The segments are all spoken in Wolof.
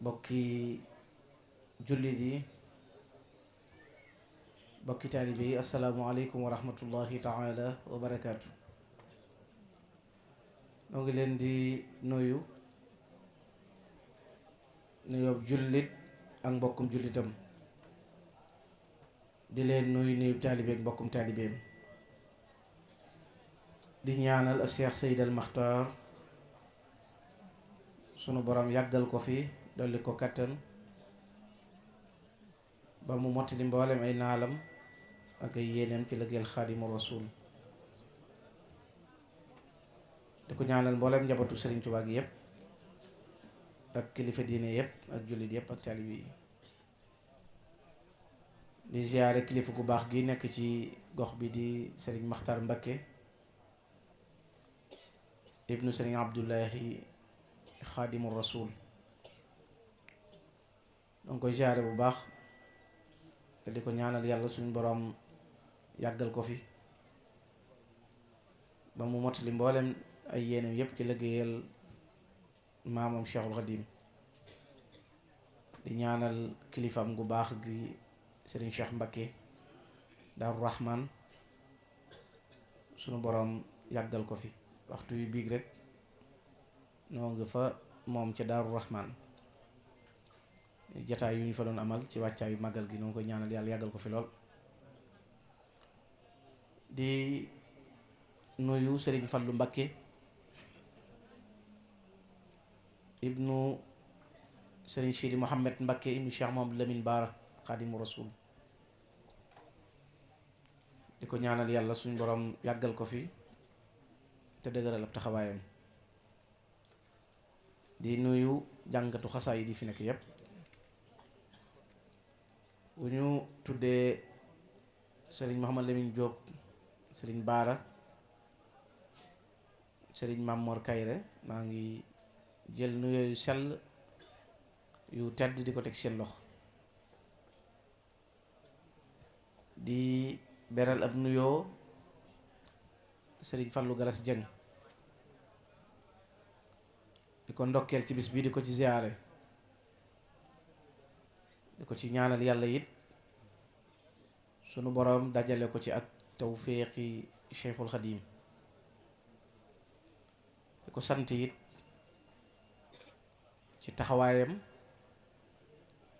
bokki jullit yi bokki taalibe yi asalaamualeykum wa rahmatullahi taala wa barakaatu. noo ngi leen di nuyu jullit ak mbokkum jullitam di leen nuyu taalibe ak mbokkum taalibeem di ñaanal a Cheikh Seyd al Maxtaar sunu borom yàggal ko fi dolli ko kattan ba mu mottali mboolem ay naalam ak ay yéeneem ci liggéeyal Xaadimu Rasuul di ko ñaanal mboolem njabootu Sëriñ Tuubaa gi yépp ak kilifa diine yépp ak jullit yépp ak taalibe yi di ziyaare kilifa gu baax gi nekk ci gox bi di Sëriñ Maxtaar Mbakke ibnu Sëriñ Abdullahi Xaadimu Rasuul danga koy ziyaare bu baax te di ko ñaanal yàlla suñu boroom yàggal ko fi ba mu mottali mboolem ay yéenam yépp ci liggéeyal maamam Cheikhul Xadim di ñaanal kilifam gu baax gi Sëriñ Cheikh Mbakke Daaru Rahman sunu boroom yàggal ko fi waxtu yu biig rek noo nga fa moom ca Daaru Rahman jataay yu ñu fa doon amal ci wàccaayu màggal gi noo koy ñaanal yàlla yàggal ko fi lool. di nuyu Sëriñ Fallu Mbakke ibnu Sëriñ Sidi Mohamed Mbakke ibnu Cheikh Mohamed Lamine Baara Xaadimu Rasuul di ko ñaanal yàlla suñ borom yàggal ko fi te dëgëral ab taxawaayam. di nuyu jàngatu xasaa yi di fi nekk yépp bu ñu tuddee Sëriñ Mohamed Lamine Diop Sëriñ Baara Sëriñ Mamor Kayre maa ngi jël nuyoo yu sell yu tedd di ko teg seen loxo di beral ab nuyoo Sëriñ Fallu Galas Jeng di ko ndokkeel ci bis bii di ko ci ziyaare di ko ci ñaanal yàlla it sunu boroom dajale ko ci ak tawféexi Cheikhul Xadim di ko sant it ci taxawaayam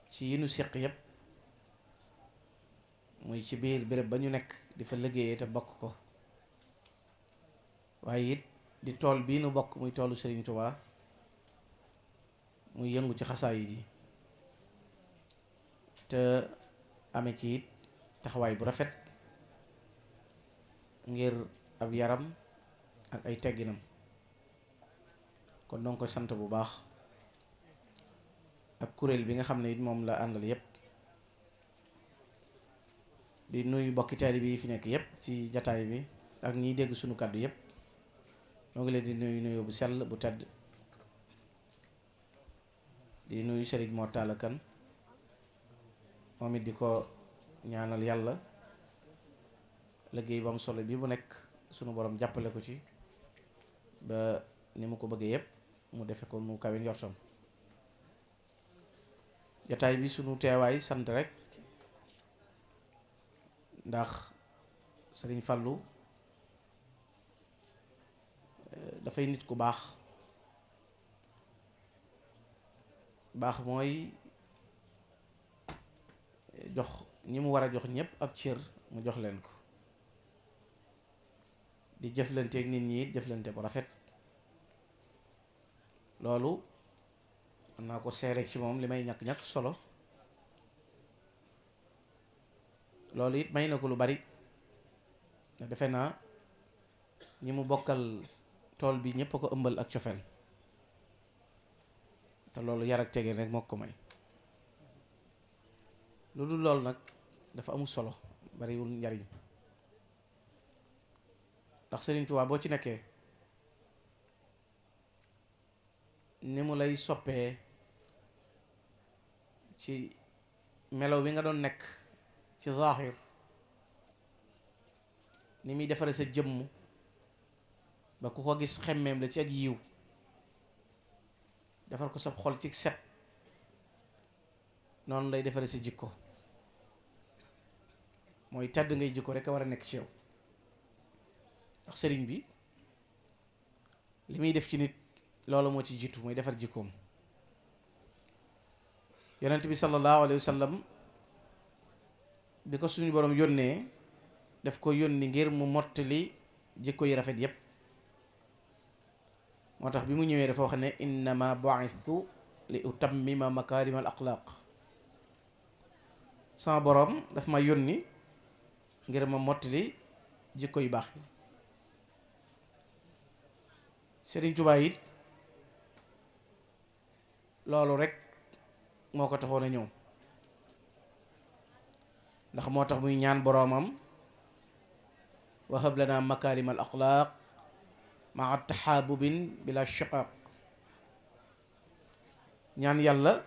ci yi nu séq yépp muy ci biir béréb ba ñu nekk di fa liggéeyee te bokk ko waaye it di tool bii nu bokk muy toolu Sëriñ Tuubaa muy yëngu ci xasaayid yi te ame ci it taxawaay bu rafet ngir ab yaram ak ay tegginam kon danga koy sant bu baax ak kuréel bi nga xam ne it moom la àndal yépp di nuyu bokki taalibe yi fi nekk yépp ci jataay bi ak ñiy dégg sunu kàddu yépp ñoo ngi leen di nuyu bu sell bu tedd di nuyu Sëriñ Mor Talla Kan moom it di ko ñaanal yàlla liggéey ba am solo bi bu nekk sunu borom jàppale ko ci ba ni mu ko bëggee yépp mu defe ko mu kawe njortam. jataay bi sunu teewaay sant rek ndax Sëriñ Fallu dafay nit ku baax mooy jox ñi mu war a jox ñépp ab cër mu jox leen ko di jëflanteeg nit ñi it jëflante bu rafet loolu mën naa ko seere ci moom li may ñàkk solo loolu it may na ko lu bari te defe naa ñi mu bokkal tool bi ñépp a ko ëmbal ak cofeel te loolu yar ak tegeen rek moo ko may lu dul loolu nag dafa amul solo bariwul njariñ ndax Sëriñ Tuubaa boo ci nekkee ni mu lay soppee ci melaw wi nga doon nekk ci zahir ni muy defare sa jëmm ba ku ko gis xemmeem la ci ak yiw defar ko sab xol ci set noonu lay defare si jikko, mooy tedd ngay jikko rek a war a nekk ci yow. ndax sëriñ bi li muy def ci nit loolu moo ci jiitu, mooy defar jikkoom. yonent bi sallallahu alayhi wa sallam bi ko suñu borom yónnee daf ko yónni ngir mu mottali jikko yi rafet yépp. moo tax bi mu ñëwee dafa wax ne innama bu'ithtu li utammima makarim al axlaq, sama borom daf ma yónni ngir ma mottali jikko yu baax yi. Sëriñ Tuubaa it loolu rek moo ko taxoon a ñëw, ndax moo tax muy ñaan boroomam wahab lana makarim al axlaq maa taxaabubin bila shiqaq, ñaan yàlla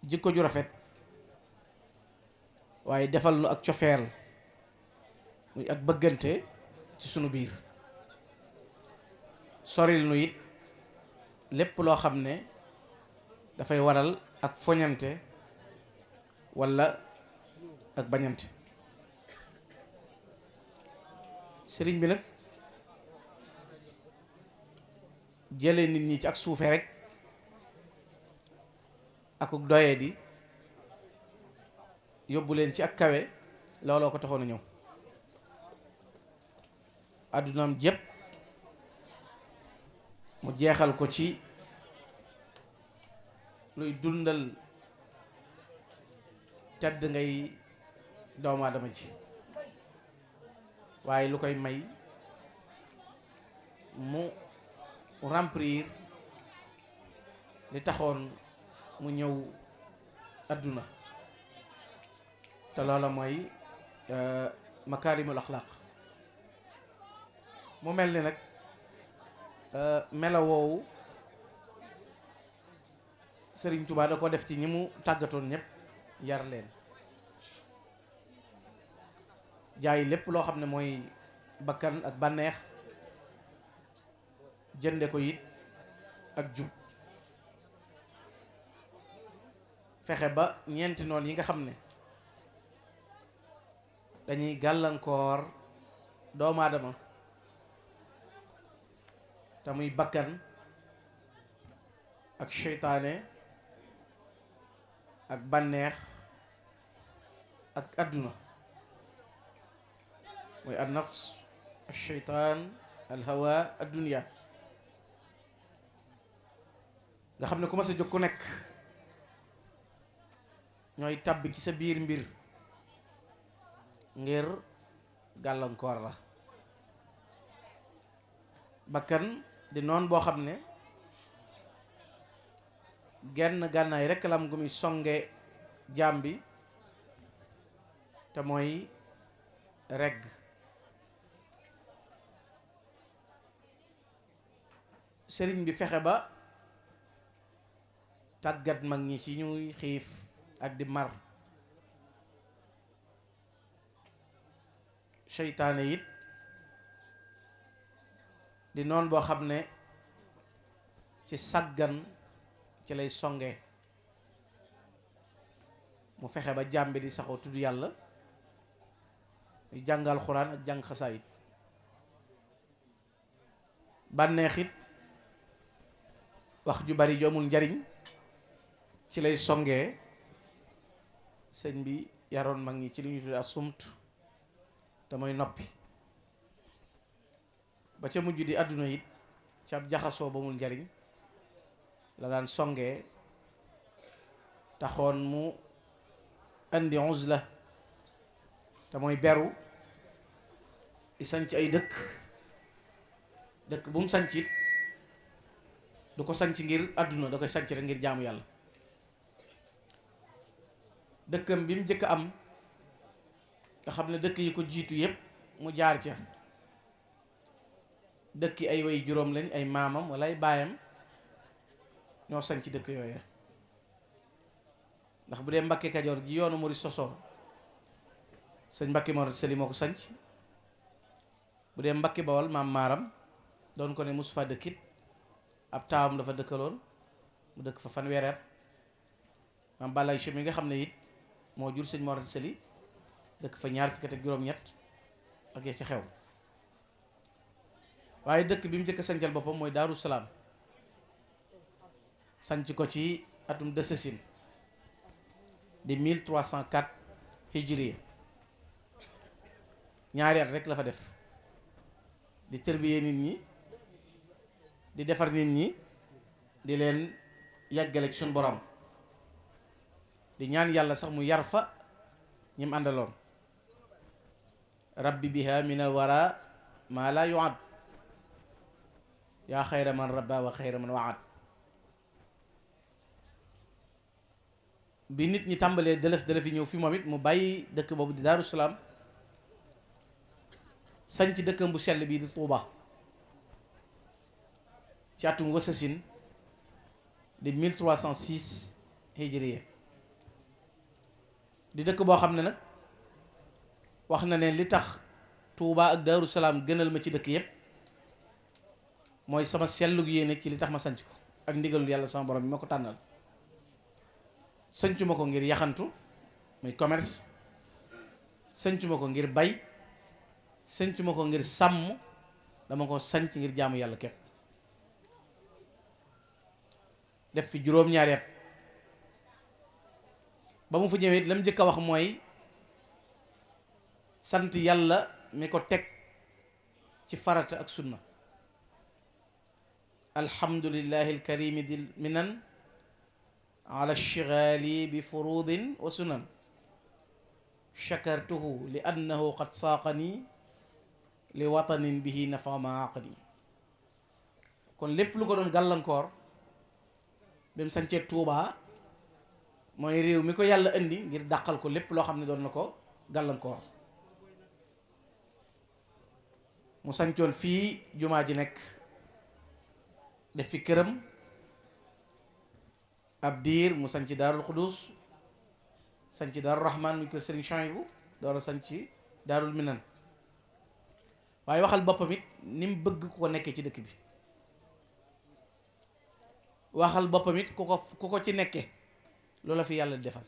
jikko ju rafet waaye defal nu ak cofeel muy ak bëggante ci sunu biir, soril nu it lépp loo xam ne dafay waral ak foñante walla ak bañante. sëriñ bi nag jële nit ñi ci ak suufe rek akuk doye di yóbbu leen ci ak kawe, looloo ko taxoon a ñëw. àddunaam jépp mu jeexal ko ci luy dundal tedd ngay doomu aadama ji, waaye lu koy may mu remplir li taxoon mu ñëw adduna, te loola mooy makaarimul axlaaq. mu mel ni nag melo woowu Sëriñ Tuubaa da ko def ci ñi mu tàggatoon ñëpp, yar leen, jaay lépp loo xam ne mooy bakkan ak bànneex, jënde ko it ak jub. fexe ba ñeenti noon yi nga xam ne dañuy gàllankoor doomu aadama te muy bakkan ak seytaane ak bànneex ak adduna, mooy an nafs al seytaan al hawa ad dunya, nga xam ne ku ma sa jóg ku nekk ñooy tàbbi ci sa biir mbir ngir gàllankoor la. bakkan di noon boo xam ne genn gànnaay rekk la am gu muy songe jaam bi, te mooy regg. sëriñ bi fexe ba tàggat mag ñi ci ñuy xiif ak di mar. seytaane it di noon boo xam ne ci sàggan ci lay songe, mu fexe ba jaam bi di saxoo tudd yàlla, muy jàngal xuraan ak jàng xasaayit. bànneex it wax ju bari ju amul njariñ ci lay songee. sëñ bi yaroon mag ñi ci li ñu tudd asumt, te mooy noppi. ba ca mujj di àdduna it ci ab jaxasoo ba mul njariñ la daan songee, taxoon mu andi uzla, te mooy beru, i sanc ay dëkk bu mu sanc it du ko sanc ngir àdduna, da koy sanc rek ngir jaamu yàlla. dëkkam bi mu njëkk am nga xam ne dëkk yi ko jiitu yépp mu jaar ca, dëkki ay way juróom lañ, ay maamam wala ay baayam ñoo sanc dëkk yooya. ndax bu dee Mbakke Kajoor ji yoonu murid sosoo, sëñ Mbakke Mor Sali moo ko sanc. bu dee Mbakke Bawol maam maaram doon ko ne mosu fa dëkkit, ab taawam dafa dëkkaloon mu dëkk fa fanweeri at. maam Balaye Cheikh mi nga xam ne it moo jur sëñ Mor Anta Sali dëkk fa ñaar fukki at ak juróom-ñett ak ya ci xew. waaye dëkk bi mu njëkk a sancal boppam mooy Daaru Salaam sanc ko ci atum dësësin di 1304 hijriya. ñaari at rek la fa def di tërbiyee nit ñi di defar nit ñi di leen yàggale ci suñu borom di ñaan yàlla sax mu yar fa ñi mu àndaloon. rabbi biha min al wara ma la yuad yaa xayra man rabba wa xayra man waad. bi nit ñi tàmbalee dëlëf yi ñëw fi moom it mu bàyyi dëkk boobu di Daaru Salaam sañ ci dëkkam bu sell bii di Tuuba ci atum wasasin di 1306 hijriya. di dëkk boo xam ne nag wax na ne li tax Tuuba ak Daaru Salaam gënal ma ci dëkk yépp mooy sama sellug yéene ci li tax ma sanc ko ak ndigalul yàlla sama borom bi ma ko tànnal. sancu ma ko ngir yaxantu muy commerce, sancu ma ko ngir bay, sancu ma ko ngir sàmm, dama ko sanc ngir jaamu yàlla képp. def fi juróom-ñaari at ba mu fa ñëwee la mu njëkk a wax mooy sant yàlla mi ko teg ci farata ak sunna. alhamdulillahi alkarimi dil minan ala shigali bi furudin wa sunan shakartuhu li annahu qad saaqani li watanin bihi nafa ma aqani. kon lépp lu ko doon gàllankoor bi mu sancee Tuubaa mooy réew mi ko yàlla indi ngir dàqal ko lépp loo xam ne doon na ko gàllankoor. mu sancoon fii jumaa ji nekk def fi këram ab diir, mu sanc Daarul Xudus, sanc Daarul Rahman mu ko Sëriñ Chouaïbou, door a sanc Daarul Minan. waaye waxal boppam it ni mu bëgg ku ko nekkee ci dëkk bi, waxal boppam it ku ko ci nekke loola fi yàlla defal.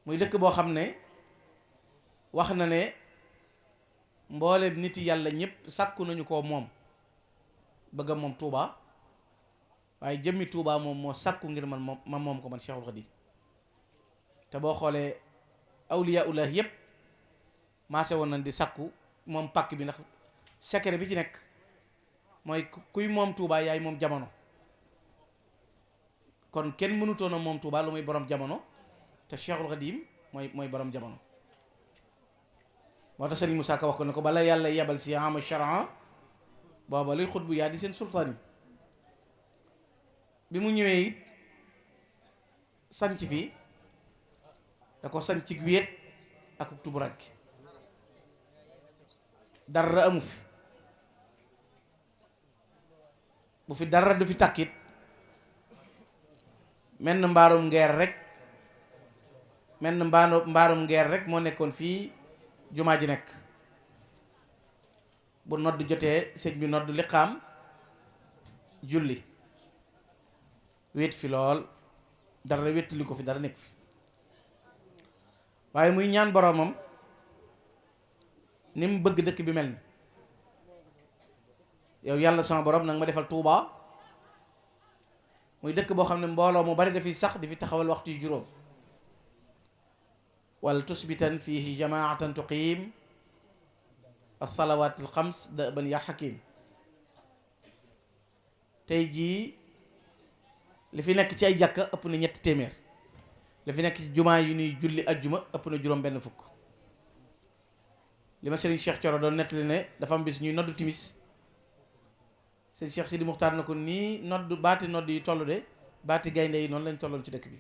muy dëkk boo xam ne wax na ne mboolem nit yàlla ñëpp sàkku nañu ko moom, bëgg moom Touba, waaye jëmmi Touba moom moo sàkku ngir man moom ko man Cheikhul Khadim. te boo xoolee awliyaullah yëpp maase woon nañ di sàkku moom pàkk bi, ndax secret bi ci nekk mooy kuy moom Touba yaay moom jamono. kon kenn mënutoon a moom Touba lu muy borom jamono, te Cheikhul Khadim mooy borom jamono. moo tax Sëriñ Musaa Ka wax ko ne ko bala yàlla yebal si ama charan booba luy xutbu yaa di seen sultaan yi. bi mu ñëwee it sanc fi da ko sanc wéet ak tuburanke, dara amu fi. bu fi dara du fi takkit menn mbaarum ngeer rek moo nekkoon fii jumaa ji nekk. bu nodd jotee sëñ bi nodd liqaam julli wéet fi lool, dara wéttali ko fi, dara nekk fi. waaye muy ñaan boroomam ni mu bëgg dëkk bi mel ni, yow yàlla sama borom nag ma defal Touba muy dëkk boo xam ne mbooloo mu bari dafiy sax di fi taxawal waxtu yu juróom. wal tusbitan fihi jamaatan tuqiim as-salawaatil xams da'ban ya hakim. tey jii li fi nekk ci ay jàkka ëpp na 3 téeméer, li fi nekk ci jumaa yu nuy julli ajjuma ëpp na juróom benn fukk. li ma Serigne Cheikh Thioro doon nettali ne dafa am bis ñuy noddu timis, Serigne Cheikh Sidi Muxtaar na ko nii baati nodd yi toll de baati gaynde yi noonu lañ tolloon ci dëkk bi.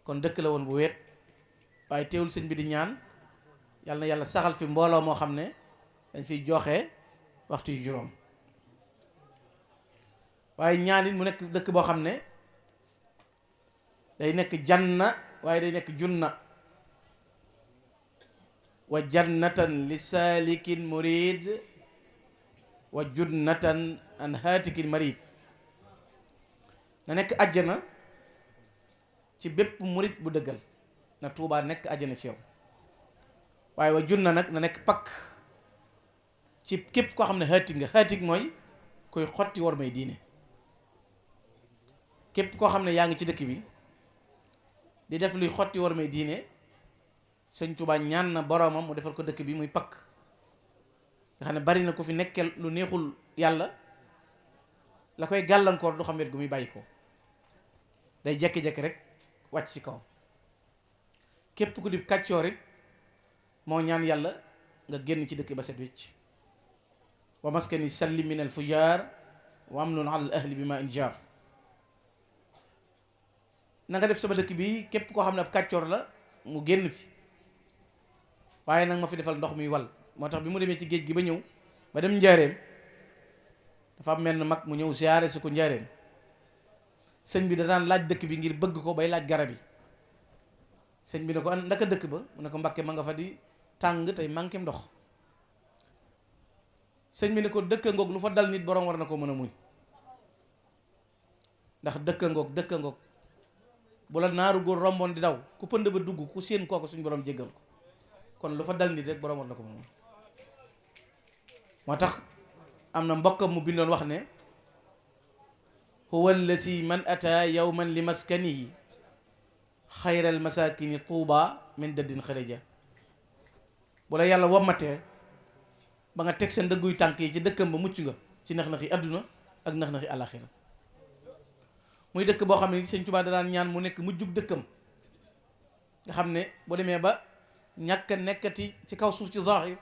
kon dëkk la woon bu wéet, waaye teewul sëñ bi di ñaan yàlla na yàlla saxal fi mbooloo moo xam ne dañ fiy joxe waxtu yu juróom. waaye ñaan it mu nekk dëkk boo xam ne day nekk janna waaye day nekk junna. wa jannatan li saalikin murid wa junnatan an haatikin marid. na nekk àjjana ci bépp murit bu dëggal na Tuubaa nekk àjjana ci yow. waaye wa junna nag na nekk pakk ci képp koo xam ne xaatig nga. xaatig mooy koy xotti war may diine. képp koo xam ne yaa ngi ci dëkk bi di def luy xotti war may diine, sëñ Tuubaa ñaan na boroomam mu defal ko dëkk bi muy pakk. nga xam ne bari na ko fi nekkee lu neexul yàlla, la koy gàllankoor du xam wet gu muy bàyyi ko, day jekki-jekki rek wàcc ci kaw. képp ku di kàccoor it moo ñaan yàlla nga génn ci dëkk ba set wicc. wa maskani salli min al fujaar wa amnun ala al ahli bi ma injar. na nga def sama dëkk bi képp koo xam ne ab kàccoor la mu génn fi, waaye nag ma fi defal ndox muy wal. moo tax bi mu demee ci géej gi ba ñëw ba dem njaareem, dafa am menn mag mu ñëw siyaare si ko njaareem. sëñ bi da daan laaj dëkk bi ngir bëgg ko bay laaj garab yi. sëñ bi ne ko ndaka dëkk ba, mu ne ko Mbàkke ma nga fa di tàng tey manqué ndox. sëñ bi ne ko dëkk ngoog lu fa dal nit borom war na ko mën a muñ, ndax dëkk ngoog bu la naaru góor romboon di daw ku pënd ba dugg ku séen kooku suñ borom jéggal ko. kon lu fa dal nit rek borom war na ko mën a muñ. moo tax am na mbokkam mu bindoon wax ne huwa allasi man ata yawman li maskanihi xayral masakini tuuba min daddin xarija. bu la yàlla wammatee ba nga teg seen dëgguy tànk yi ci dëkkam ba mucc nga ci nax-naxi àdduna ak nax-naxi àlaxira. muy dëkk boo xam ne sëñ Tuubaa da daan ñaan mu nekk mujjug dëkkam, nga xam ne bu demee ba ñàkk nekkati ci kaw suuf ci zahir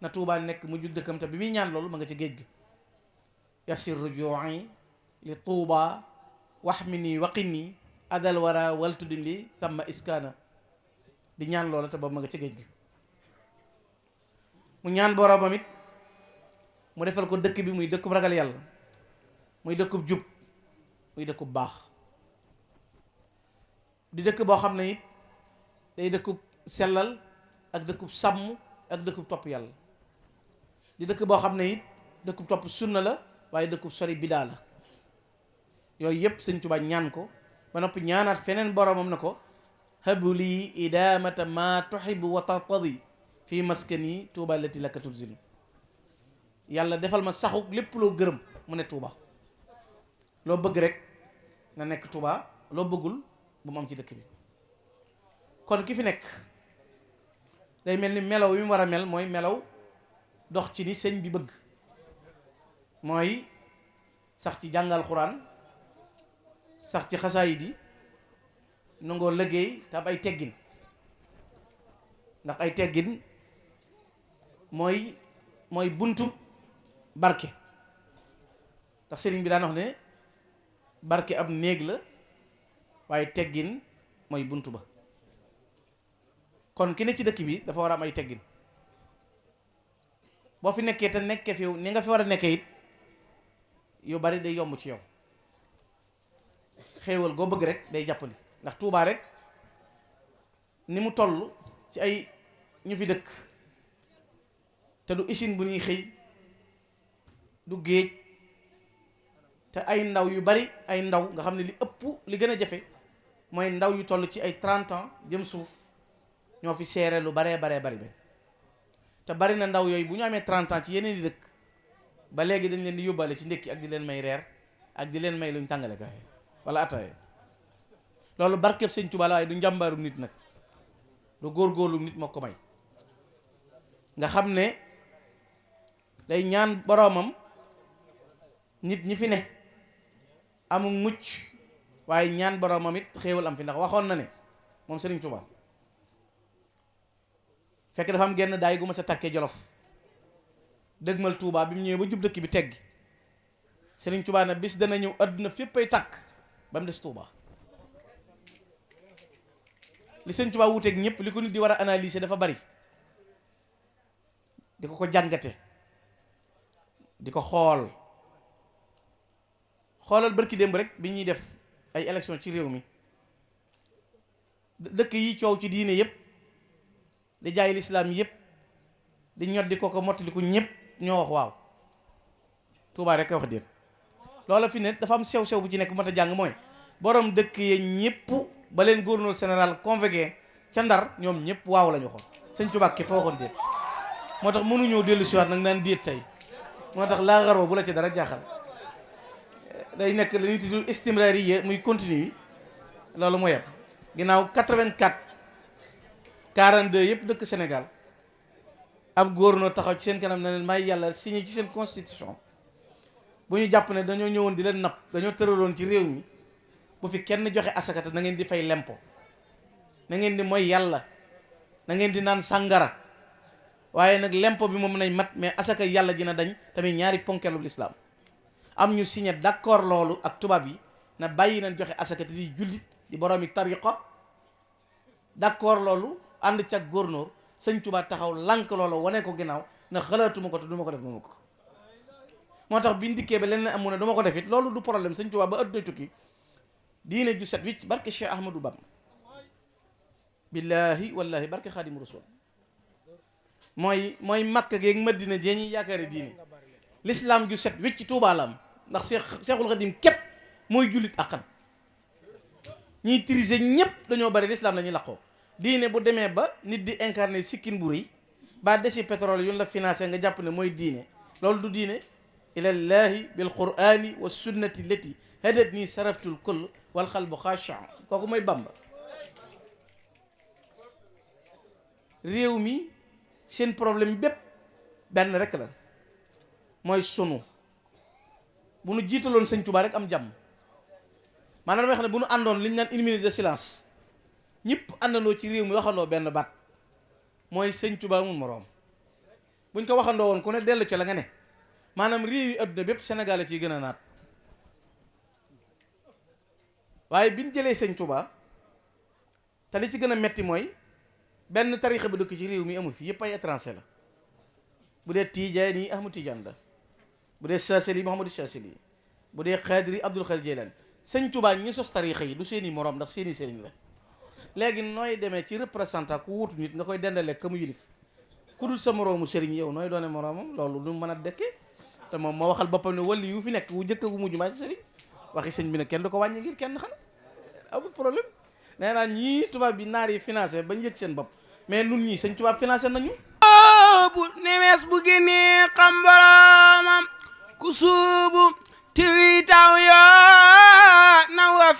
na Tuubaa nekk mujjug dëkkam. te bi muy ñaan loolu ma nga ci géej gi. yassir ruju'i li Tuubaa wahmini waqini adal wara waltudim li thamma iskana. di ñaan loola te boobu ma nga ci géej gi. mu ñaan boroomam it mu defal ko dëkk bi muy dëkkub ragal yàlla, muy dëkkub jub, muy dëkkub baax. di dëkk boo xam ne it day dëkkub sellal ak dëkkub sàmm ak dëkkub topp yàlla. di dëkk boo xam ne it dëkkub topp sunna la, waaye dëkkub sori bidaa la. yooyu yëpp sëñ Tuubaa ñaan ko ba noppi ñaanaat feneen boroomam na ko habli idamata ma tuhibu wa tartadi fii maskani Tuubaa lati laka tulzilu. yàlla defal ma saxu lépp loo gërëm mu ne Tuubaa. loo bëgg rek na nekk Tuubaa, loo bëggul bu mu am ci dëkk bi. kon ki fi nekk day mel ni melaw yi mu war a mel mooy melaw dox ci ni sëñ bi bëgg, mooy sax ci jàngal xuraan, sax ci xasaayid yi, nangoo liggéey te am ay teggin. ndax ay teggin mooy buntu barke. ndax sëriñ bi daan wax ne barke ab néeg la, waaye teggin mooy buntu ba. kon ki ne ci dëkk bi dafa war a am ay teggin. boo fi nekkee te nekkee fi ni nga fi war a nekkee it yu bari day yomb ci yow. xéewal goo bëgg rek day jàppali. ndax Tuubaa rek ni mu toll ci ay ñu fi dëkk te du usine bu ñuy xëy, du géej, te ay ndaw yu bari, ay ndaw nga xam ne li ëpp li gën a jafe mooy ndaw yu toll ci ay 30 ans jëm suuf ñoo fi seere lu bari ba te bari na ndaw yooyu bu ñu amee 30 ans ci yeneen di dëkk ba léegi dañ leen di yóbbaale ci ndékki ak di leen may reer ak di leen may luñ tàngale kafe wala ataaya. loolu barkeb sëñ Tuubaa la, waaye du njàmbaaru nit nag, du góorgóorlu nit moo ko may. nga xam ne day ñaan boroomam nit ñi fi ne amul mucc, waaye ñaan boroomam it xéewal am fi. ndax waxoon na ne moom Sëriñ Tuubaa fekk dafa am genn daay gu ma sa takkee Jolof dëgmal Tuubaa. bi mu ñëwee ba jub dëkk bi teggi, Sëriñ Tuubaa na bis dana ñëw àdduna fépp ay takk ba mu des Tuubaa. li Sëriñ Tuubaa wuuteeg ñëpp, li ko nit di war a analyser dafa bari, di ko jàngate, di ko xoolal barki démb rek bi ñuy def ay élection ci réew mi, dëkk yi coow ci diine yëpp, di jaay lislaam yëpp, di ñot di ko mottali ko ñëpp ñoo wax waaw. Tuubaa rek a wax déet. loola fi ne dafa am sew-sew bu ci nekk bu mat a jàng, mooy borom dëkk ya ñëpp ba leen gouverneur général convoqué ca Ndar ñoom ñëpp waaw la ñu waxoon sëñ Tuubaa képp a waxoon déet. moo tax mënuñoo dellu siwaat nag naan déet tey moo tax laa xaroo bu la ci dara jaaxal day nekk la ñuy tudd istimraariya muy continue loolu mooy yem ginnaaw 84 42 yëpp dëkk Sénégal ab gouverneur taxaw ci seen kanam na leen may yàlla signé ci seen constitution bu ñu jàpp ne dañoo ñëwoon di leen napp dañoo tëraloon ci réew mi bu fi kenn joxe asakata na ngeen di fay lempo na ngeen di mooy yàlla na ngeen di naan sàngara waaye nag lempo bi moom nañ mat mais asaka yàlla dina dañ tamit ñaari ponkelu lislaam am ñu signé d'accord loolu ak tubaab yi na bàyyi nañ joxe asaka te di jullit di boroomi tariqa d'accord loolu ànd ci ak gouverneur sëñ Tuubaa taxaw lànk loolu wane ko ginnaaw na xalaatuma ko te du ma ko def ma ko moo tax bi ndikkee ba leneen amu ne du ma ko def it loolu du problème sëñ Tuubaa ba adduna tukki diine ju set wicc barke Cheikh Ahmadou Bamba billahi wallahi barke Xaadimu Rasuul mooy Makka geeg Madina jee ñuy yaakaari diine l'islam ju set wicc Tuubaa la am ndax Cheikhul Xadim képp mooy jullit akkan ñiy triser ñëpp dañoo bari l'islam la ñuy laqoo diine bu demee ba nit di incarner sikkin bu rëy ba desi pétrole yun la financé nga jàpp ne mooy diine loolu du diine ilallahi bil qur'ani wa sunnati lati hadat nii saraftul kull wal xalbu xaasha kooku mooy Bamba. réew mi seen problème bépp benn rek la mooy sunu bu nu jiitaloon sëñ Tuubaa rek am jàmm maanaam damay xam ne bu nu àndoon li ñu naan une minute de silence ñëpp àndandoo ci réew mi waxandoo benn baat mooy sëñ Tuubaa mun moroom buñ ko waxandoo woon ku ne dellu ci la nga ne maanaam réew yi adduna bépp Sénégal la ciy gën a naat waaye biñ jëlee sëñ Tuubaa te li ci gën a metti mooy benn tarixa bu dëkk ci réew mi amul fi yëpp ay étranger la bu dee Tijaan yi Ahmadu Tijaan la bu dee Saasili Muhammadu Saasili bu dee Xaadiri Abdul Xaadir Jilaani sëñ Tuubaa ñi sos tarixa yi du seeni moroom ndax seeni sëriñ la léegi nooy demee ci représentant ku wutu nit nga koy dendale ka mu yilif ku dul sa moroomu sëriñ yow nooy doone moroomam loolu du mën a dekke te moom moo waxal boppam ne wali yu fi nekk wu jëkk wu mujj maa ci sëriñ waxi sëñ bi ne kenn du ko wàññi ngir kenn xana amul problème nee naa ñii tubaab bi naar yi financé bañ yëg seen bopp mais nun ñii sëñ tubaab financé nañu bu nemes bu génnee xam boroomam ku suubu tiwi taw yoo na wa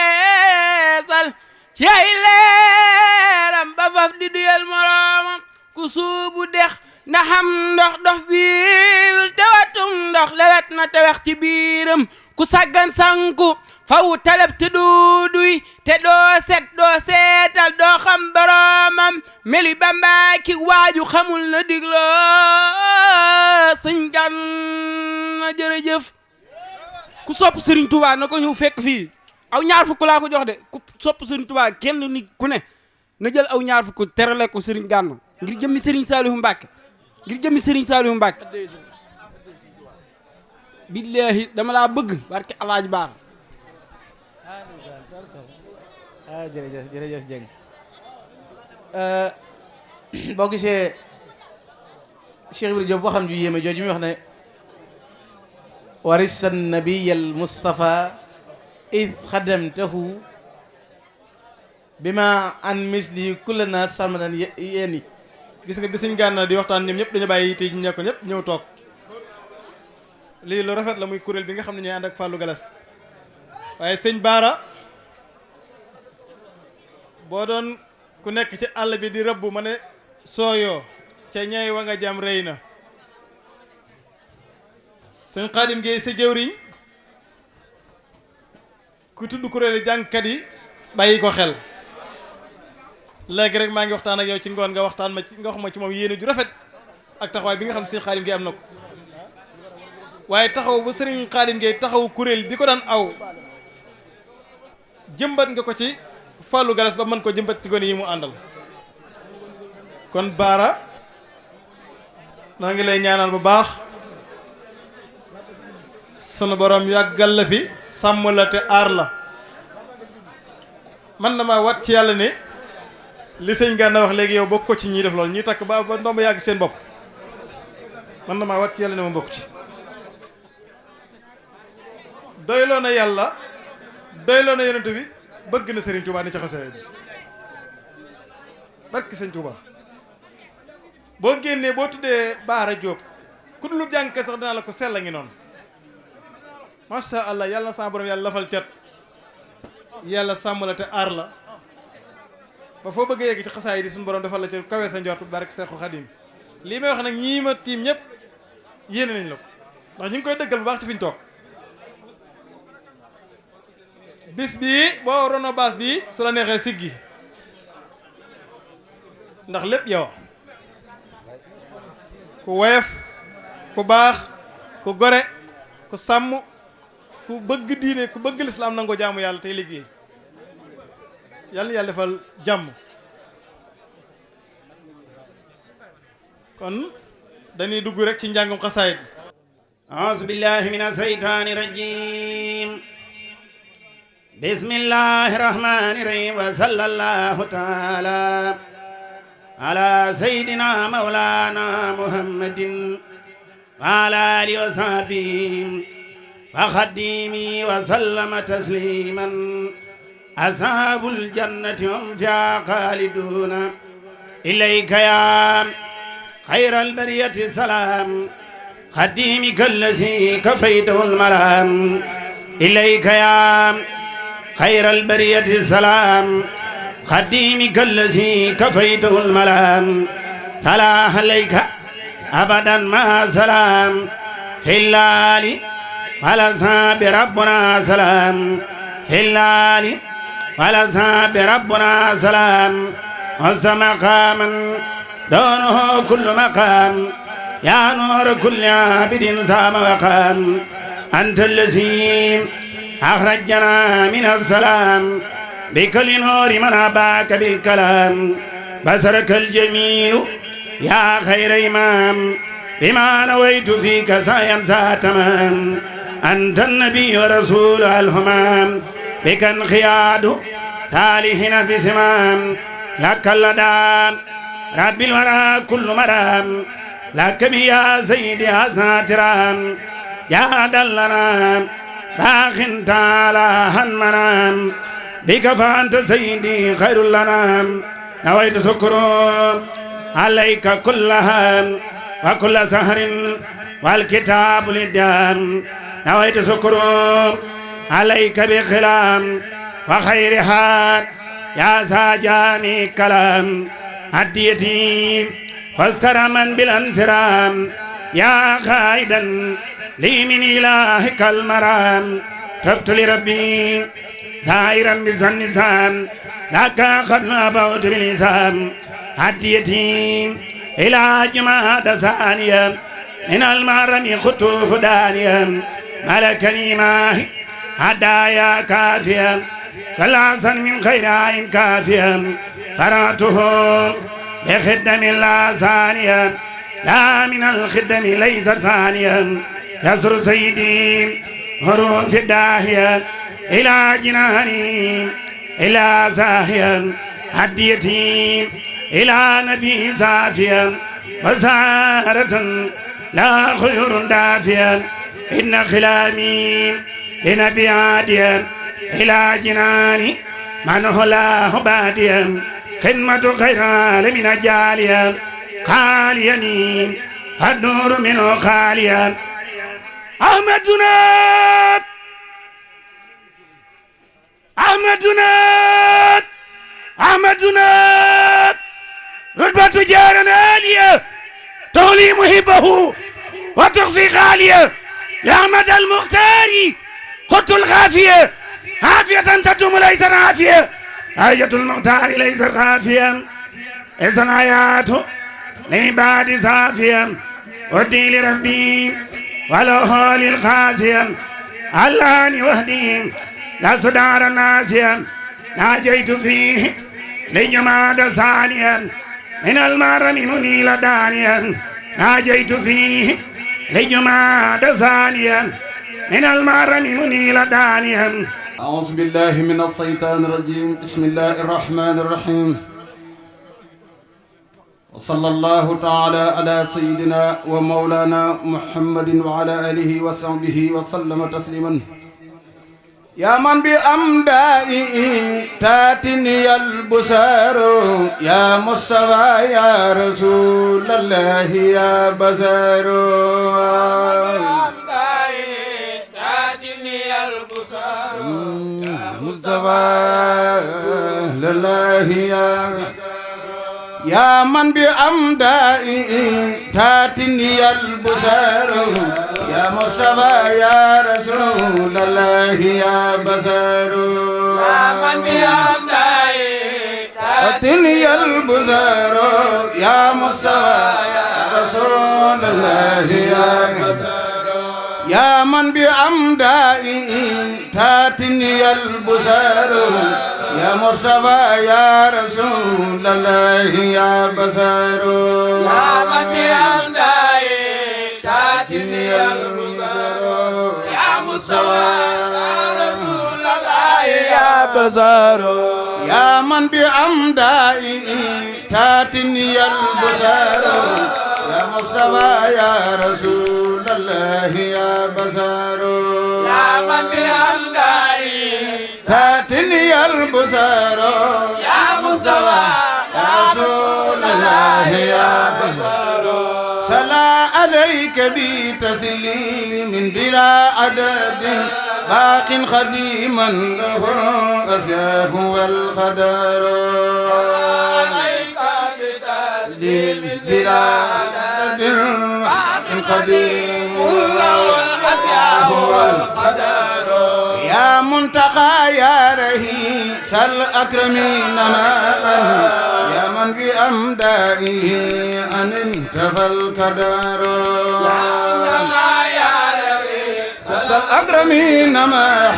feesal ci ay leeram ba faf di duyal moroomam ku suubu dex ndaxam ndox dof biiwul tewatum ndox lewet na tewex ci biiram ku saggan sanku fawu talab te duuduy te doo set doo seetal doo xam boroomam meli Bamba ki waaju xamul na digloo sëñ Gana jërëjëf ku sopp Serigne Touba na ko ñëw fekk fii aw ñaar fukk laa ko jox de ku sopp Serigne Touba kenn ni ku ne na jël aw ñaar fukk terale ko Serigne Gana ngir jëmmi Serigne Saliou Mbacke ngir jëmmi Serigne Saliou Mbacke billahi dama laa bëgg barke Alaaji Baar jërëjëf jërëjëf Dieng boo gisee Cheikh Ibrahima Diop waxam ju yéeme jooju mi wax ne warisa nabiy al Mustafa id xadamtahu bima an misli kullana salmadan yéeni gis nga bi Sëñ Gana di waxtaan ñoom ñëpp dañu bàyyi tey ñekko ñëpp ñëw toog lii lu rafet la muy kuréel bi nga xam ne ñooy ànd ak Fallou Galas waaye sëñ Baara boo doon ku nekk ci àll bi di rëbb ma ne sooyoo ca ñay wa nga jam rëy na sëñ Xaadim Géey sa jëwriñ ku tudd kuréeli jàngkat yi bàyyi ko xel léegi rek maa ngi waxtaan ak yow ci ngoon nga waxtaan ma ci nga wax ma ci moom yéene ju rafet ak taxawaay bi nga xam ne sëñ Xaadim Géey am na ko waaye taxaw ba sëriñ Xaadim Géey taxaw kuréel bi ko daan aw jëmbat nga ko ci Fallou Galas ba mën ko jëmbat ci gone yi mu àndal kon Baara noo ngi lay ñaanal bu baax sunu borom yàggal la fi sàmm la te aar la man na maa wat ci yàlla ne li sëñ Gana wax léegi yow bokk ko ci ñiy def loolu ñuy takk ba ndomba yàgg seen bopp man na maa wat ci yàlla ne ma bokk ci doyloo na yàlla doyloo na yonent bi bëgg na Serigne Touba ni ci xasaay bi barki Serigne Touba boo génnee boo tuddee Baara Diop ku dul jàngkat sax dinaa la ko sell ngi noonu masha Allah yàlla na sa borom yàlla lafal cat yàlla sàmm la te aar la ba foo bëgg a yegg ci xasaay di suñu borom defal la ci kawe sa njort barki Seexul Xadim lii may wax nag ñii ma tiim ñëpp yéene nañ la ko ndax ñu ngi koy dëggal bu baax ci fi ñu toog bis bii boo rono baas bii su la neexee siggi ndax lépp yow ku woyof ku baax ku gore ku sàmm ku bëgg diine ku bëgg lislaam nangoo jaamu yàlla tey liggéey yàlla yàlla defal jàmm kon dañuy dugg rek ci njàngum xasaayid a'uuzu billahi mina shaytaani rajiim bismillahi rahmaani rahiim wa sallallahu taala ala sayyidina mawlana muhammadin wa ala alihi wa sahbihi wa xadimi wa sallama tasliman ashaabul jannati hum fiihaa xaaliduuna ilayka yaa xayral bariyati salaam xadimika allazi kafaytahul malaam ilayka yaa xayral bariyati salaam xadimika allazi kafaytahul malaam salaa alayka abadan ma salaam fillaali wala saabi rabbuna salaam fillaali wala saabi rabbuna salaam wasa maqaaman doonuhu kullu maqaam yaa nuura kulli abidin saama waqaam anta allazi axrajana min assalaam bikali nuuri man abaaka bilkalaam basaraka aljamiilu yaa xayra imaam bima nawaytu fiika sa'yan saa tamaam anta annabiyu wa rasuulu alhumaam bika inqiyaadu saalihina bisimaam laka ladaa rabbil waraa kullu maraam laka ya sayyidi asnaatiraam jaadan lanaa baaxin taala hanmanaam bika fa anta sayyidi xayrul lanaam nawaytu sukru alayka kullahaam wa kulla sahrin wal kitaabu liddaam nawaytu sukru alayka bi xilaam wa xayrihaa yaa saajaami kalaam haddiyati waskaraman bil ansiraam yaa xaayidan lii min ilaahika almaraam tabtu li rabbi zaahiran bi zannisaam laka qad nabawtu bilisaam haddiyati ilaa jumaada saaniya min almarami xutuufu daaniya malakani maahi hadaaya kaafiya kalaasan min xayri ayin kaafiya qara'tuhu bi xidami laa saaniya laa min alxidami laysat faaniya yasru sayyidi huruufi daahiya ilaa jinaani ilaa saahiya haddiyati ilaa nabi saafiya basaaratan laa xuyurun daafiya inna xilaami binabi aadiya ilaa jinaani man holaahu baadiya xidmatu xayraale min ajaaliya xaaliyani adnuuru minu xaaliya ahmaduna ahmaduna ahmaduna rutbatu jaaran aaliya tawli muhibbahu wa tuxfi xaaliya li ahmad almuxtaari xutul xaafiya xaafiyatan tadumu laysa xaafiya ayatul muxtaari laysa xaafiya isan ayaatu li baadi saafiya ودي لربي ولو هولي الخاسيا علاني وحدي لا صدار الناسيا ناجيت فيه لجماد ثانيا من المرم منيل دانيا ناجيت فيه لجماد ثانيا من المرم منيل دانيا أعوذ بالله من الشيطان الرجيم بسم الله الرحمن الرحيم وصلى الله تعالى على سيدنا ومولانا محمد وعلى آله وصحبه وسلم تسليما يا من بأمدائي تاتني البشر يا مصطفى يا رسول الله يا بشر مصطفى لله يا من بأمدائي تاتني البشر يا مصطفى يا رسول الله يا بشر يا من بأمدائي تاتني البشر يا مصطفى يا رسول الله يا بشر يا من بأمدائي تاتني البشر يا مصطفى يا رسول الله يا بشر يا من بأمدائي تاتني البشر يا مصطفى يا رسول الله يا بشر يا من بأمدائي تاتني البشر يا مصطفى يا رسول الله يا بشر يا من بأمدائي تاتني البشر يا مصطفى يا رسول الله يا بشر صلى عليك بتسليم بلا عدد باق خديما له أسياه والخدر عليك بتسليم بلا عدد باق خديم له الأسياه والخدر يا منتقى يا رئيس الأكرمين ماء يا من بأمدائه أن انتفى الكدر يا منتقى يا رئيس الأكرمين ماء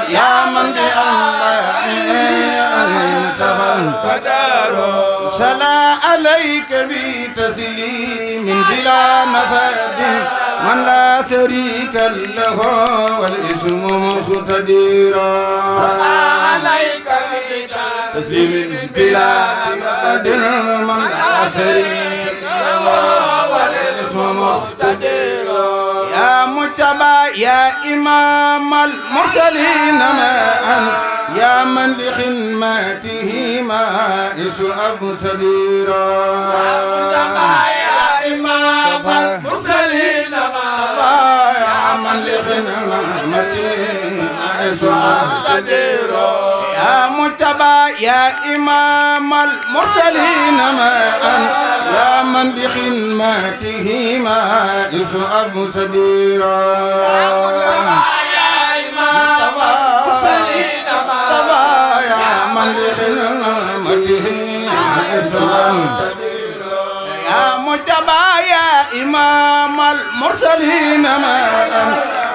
يا من بأمدائه أن انتفى الكدر صلى عليك بتسليم بلا نفد من لا شريك له والاسم مقتدرا صلى عليك بتسليم بلا نفد من لا شريك له والاسم مقتدرا يا مجتبى يا إمام المرسلين يا من لخدمته مائس أبتديرا يا مجتبى يا إمام المرسلين يا من لخدمته مائس أبتديرا يا مجتبى يا إمام المرسلين يا من لخدمته مائس أبتديرا يا مجتبى يا إمام المرسلين يا من لخدمته مائس أبتديرا يا مجتبى يا إمام المرسلين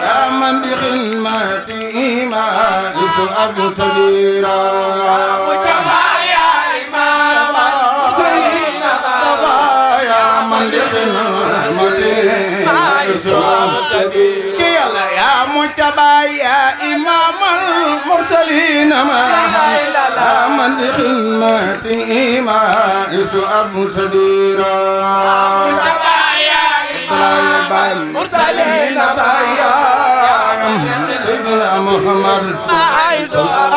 يا من بخدمته مائس أبتديرا يا مجتبى يا إمام المرسلين يا من بخدمته مائس أبتديرا يا مجتبى يا إمام المرسلين يا من بخدمته مائس أبتديرا المرسلين سيدنا محمد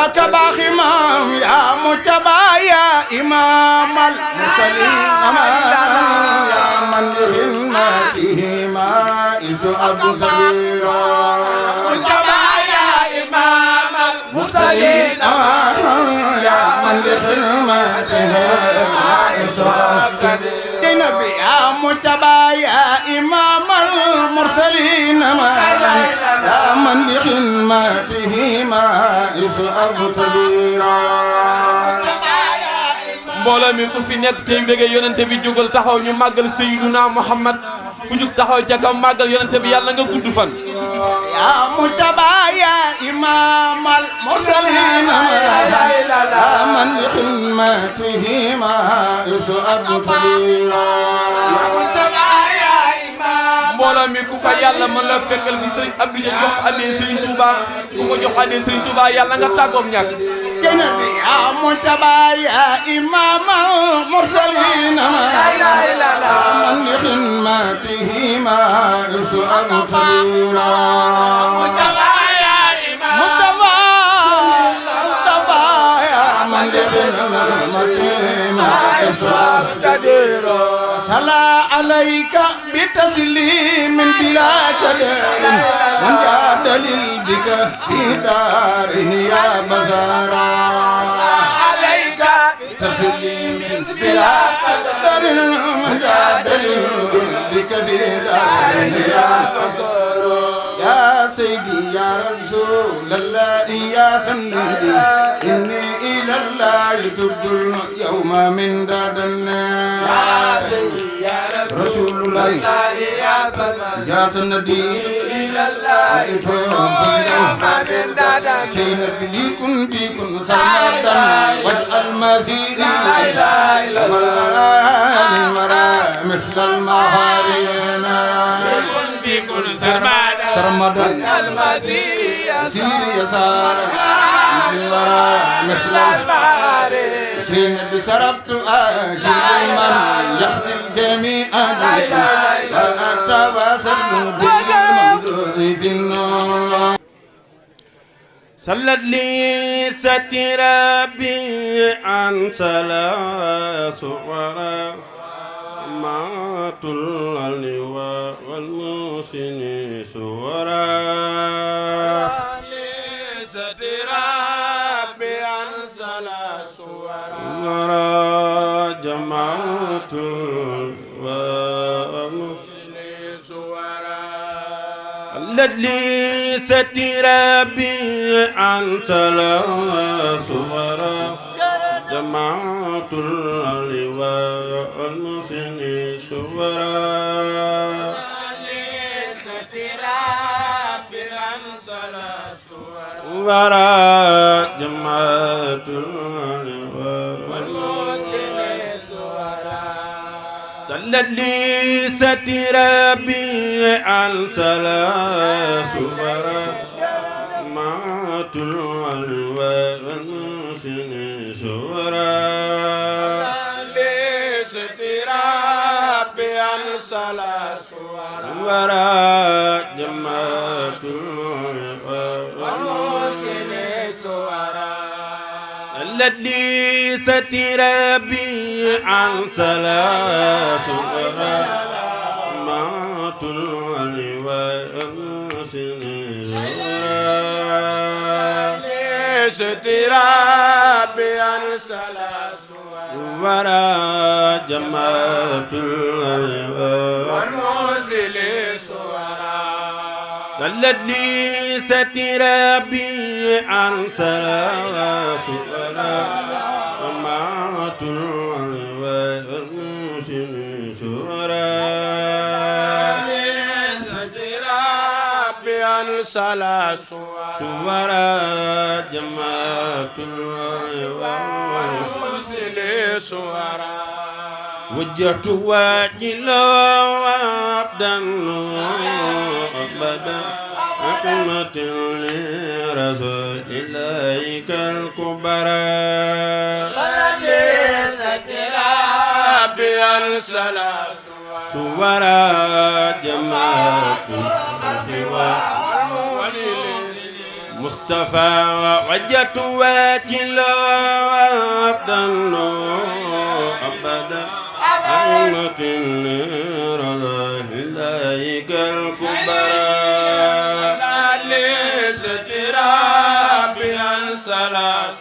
أكبا خمام يا مجتبى يا إمام المرسلين يا من بخدمته مائس أبتديرا مجتبى يا إمام المرسلين يا من بخدمته مائس أبتديرا نبي يا مجتبى يا إمام المرسلين يا من بخدمته مائس أبتديرا mbooloo mi ku fi nekk tey bëgg yonente bi jógal taxaw ñu màggal Seydina Muhammad ku jug taxaw ca kaw màggal yonente bi yàlla nga gudd fan يا مجتبى يا إمام المرسلين يا من بخدمته مائس أبتديرا mbooloo mi ku fa yàlla mën la fekkal fi Serigne Abdou Dia jox adee Serigne Touba ku ko jox adee Serigne Touba yàlla nga tàggoog ñàkk جنبي يا مجتبى يا إمام المرسلين من بخدمته مائس أبتديرا مجتبى يا إمام صلى عليك بتسليم بلا كدر من جادل بك في دار يا بزارا عليك تسليم بلا قدر من جادل بك في دار يا بزارا يا سيدي يا رسول الله يا سندي إني إلى الله تبت اليوم من دادنا يا سيدي يا رسول الله يا سندي إلى الله تبت اليوم من دادنا كي كنت سرمدا واجعل مسيري لا إله إلا الله مثل المهارين بكل سرمدا المسير يسار مثل المعارف حين بسربت آجل من يحمي الجميع وأتواصل بالممدوح في النور صلت لي ستي ربي عن ثلاث ورا مات اللواء والمحسن سورا ستراب عن ثلاث ورا جماعة والمحسن سورا الذي ستراب عن ثلاث ورا جماعة اللواء والمحسن سورا ورا جماعة اللواء والمحسن سورا صلت لي سترابي عن ثلاث ورا جماعة اللواء والمحسن سورا سترابي عن ثلاث ورا جماعة والمحسن سورا الذي سترابي عن ثلاث ورا جماعة والمحسن سورا سترابي عن ثلاث ورا جماعة والمحسن سورا الذي سترابي عن ثلاث ورا جماعة والمحسن سورا سترابي عن ثلاث ورا جماعة والمحسن سورا وجهت واجلا وعبدا أبدا رحمة لرسول إليك الكبرى سترابي عن ثلاث سورا جماعة مصطفى وجهت واجلا وعبدا أبدا رحمة لرسول إليك الكبرى سترابي عن ثلاث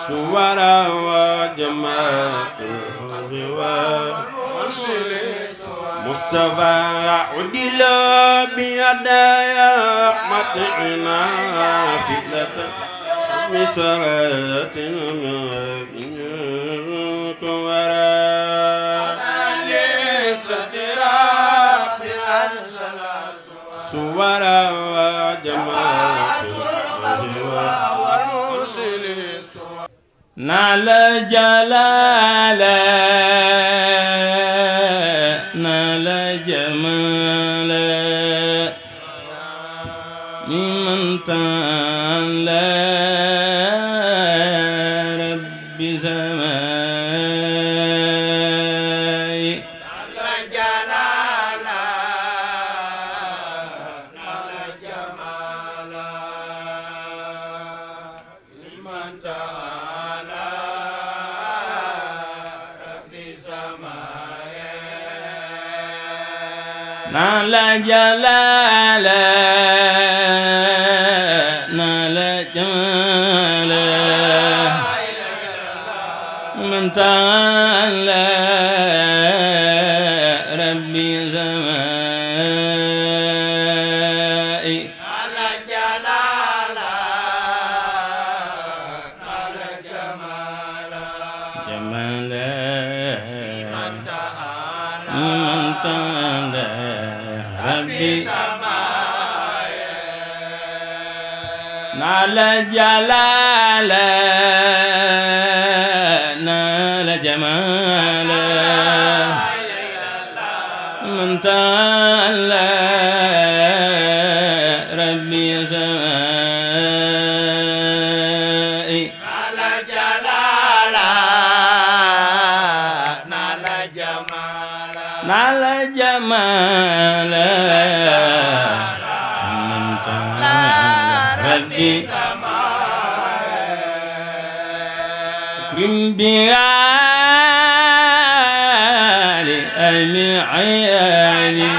سورا وجماعة مصطفى عدل بيدايا مطعنا فتنة بصلاة منك وراء سترابي عن ثلاث سورا وجماعة نال جلالا نال جمالا ممن تعالى رب سماي نال جلالا نال جمالا ممن تعالى نال جلالا نال جمالا من تعالى ربي زمائي نال جلالا نال جمالا جمالا من تعالى ربي نال جلالا نال جمالا من تعالى ربي سمائي نال جلالا نال جمالا نال جمالا من تعالى ربي أكرم بغالي أهل عيالي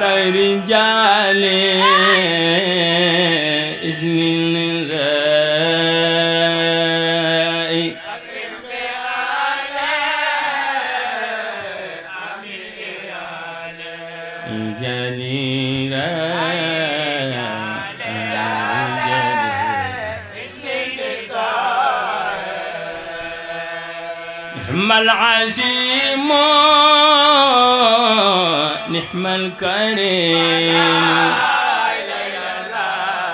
رجالي اسم النساء أكرم بغالي رجالي نحم العزيم نحم الكريم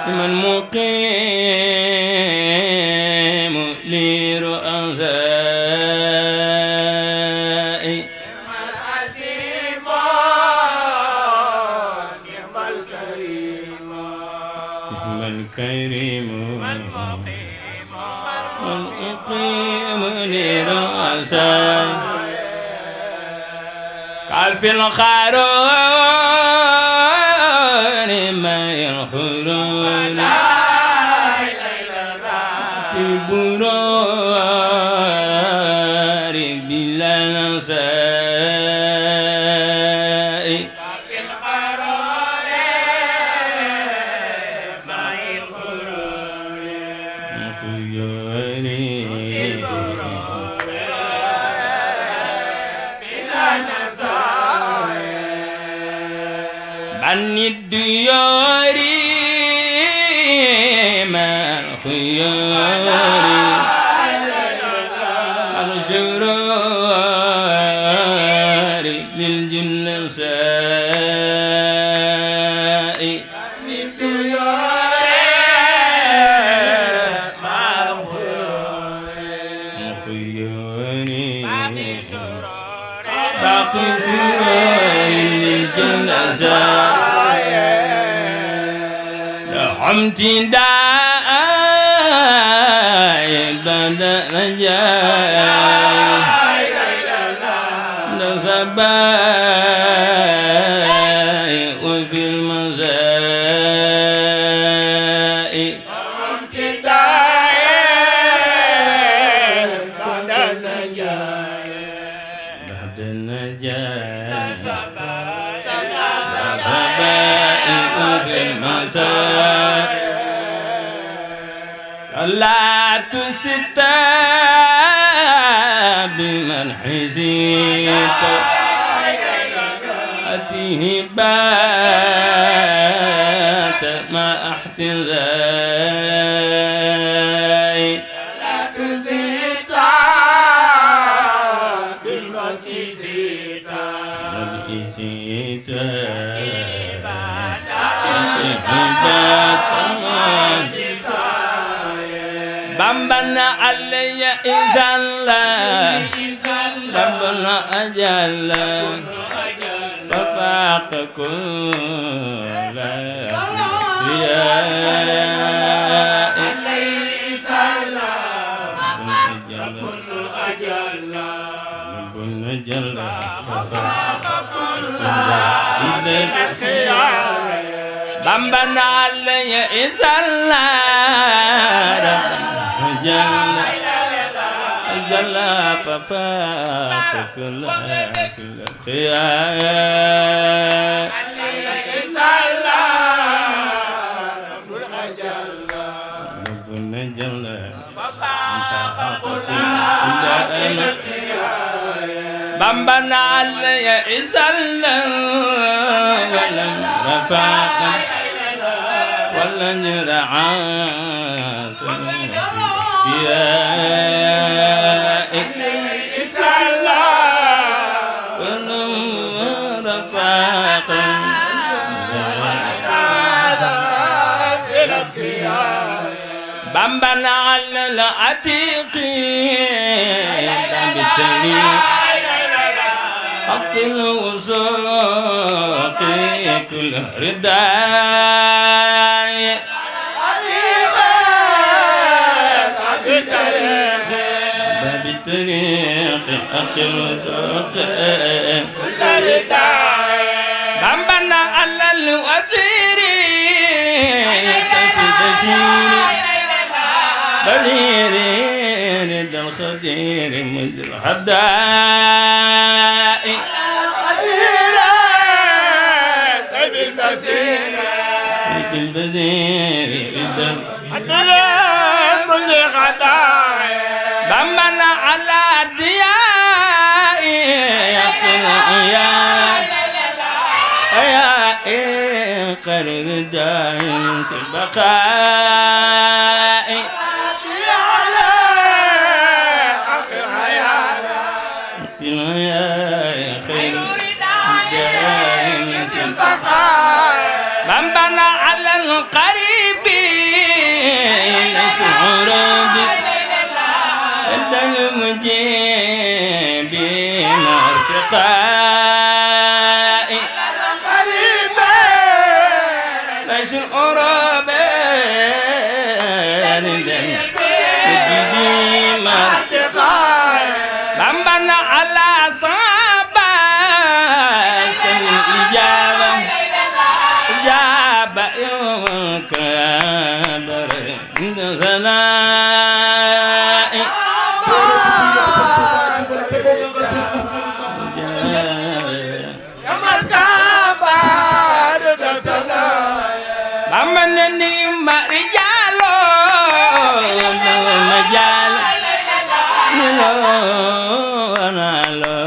من مقيم لرؤسائي نحم العزيم نحم الكريم نحم الكريم والمقيم لرؤسائي قال في الخارون ما ينخرون تبرار بلا نسائي في الخارون ما ينخرون عن الديار ما الخيار الشرار للجن سائي عن الديار ما الخيار باقي شرار للجن سائي امتداء بدأ رجاء نصباء وفي المساء امتداء بدأ رجاء بعد النجاة نصباء وفي المساء صلاة ستة بمن حزيت أتيه بات ما احتزاي صلاة ستة بمن حزيت بمبنا علي إزالا ربنا أجلا ففاق كل أنبياء علي إزالا ربنا أجلا ربنا أجلا ففاق كل أنبياء بمبنا علي إزالا ربنا جل ففاق كل في الخيال ربنا جل بمبنا علي إسلا ولم رفاق ولن يرعى يا إسلا ولم رفاق بمبنا على العتيق بالتاريخ حق الوثوق كل رداء باب الطريق حق الوثوق كل رداء بمبنا على الوزير سيف بشير بدير رد الخدير مجر الحداء سيف البشير سيف البشير رد الحداء مجر الحداء بمنا على الدياء يقول يا قرر دائم سبقاء من بنى على القريب شعور عند المجيب ارتقاء قريب ليس القرب عند المجيب ارتقاء من بنى على صعبة الإجابة إجابة يوم الكبر عند ثناء يوم الكبر عند ثناء بمنني ما رجاله مجال أنا لا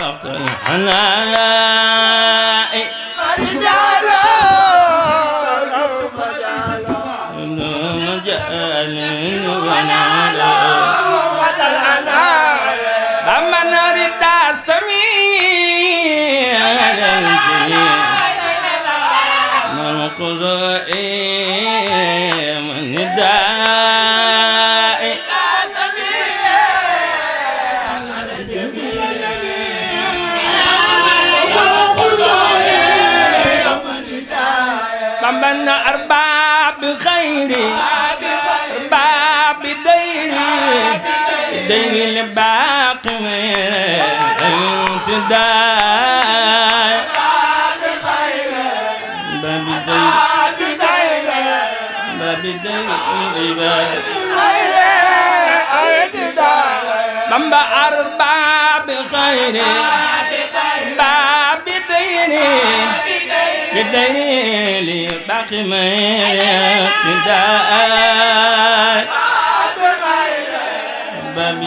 أقتل حناء رجاله مجال بمن رد سميع من قضائي من نداء بمن أرباب خيري باب ديري الباقي امتداء باب ديري بمن أرباب خيري باب ديري باقي ما ابتداء باب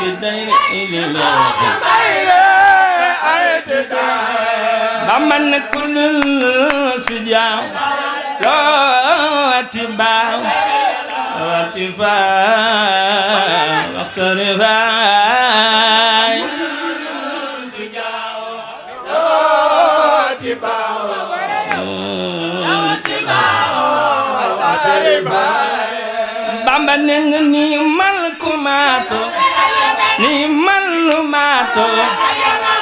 الدير إلى بمن كل سجاع لا اتباع واتفاع واقترفاع Bamba nenga ni malkumato ni malumato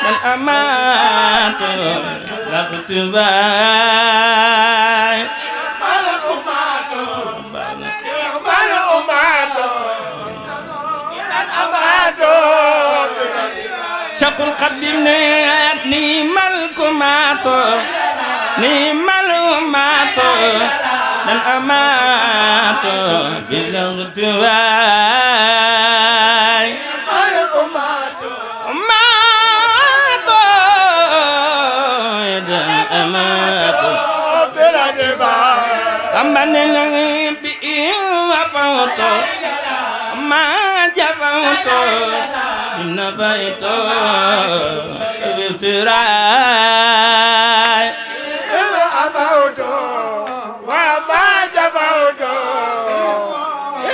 dan amato lakutubay malkumato dan amato Syakul qadim ni malkumato ni malumato dan amato bilang tuan Bamba ne na bi wafawto ma jafawto inna bayto biftiray wafawto wa ma jafawto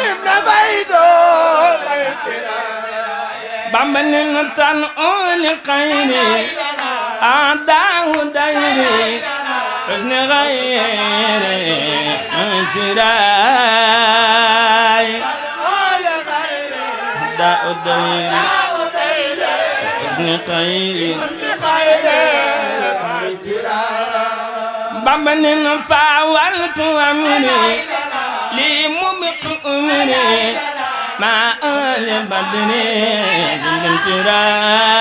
inna bayto Bamba ne na tan on khayri adahu dayri حسن غير انتراي داء الدير حسن خير بمن فاولت امري لي مبق امري مع اهل بدر بالانتراي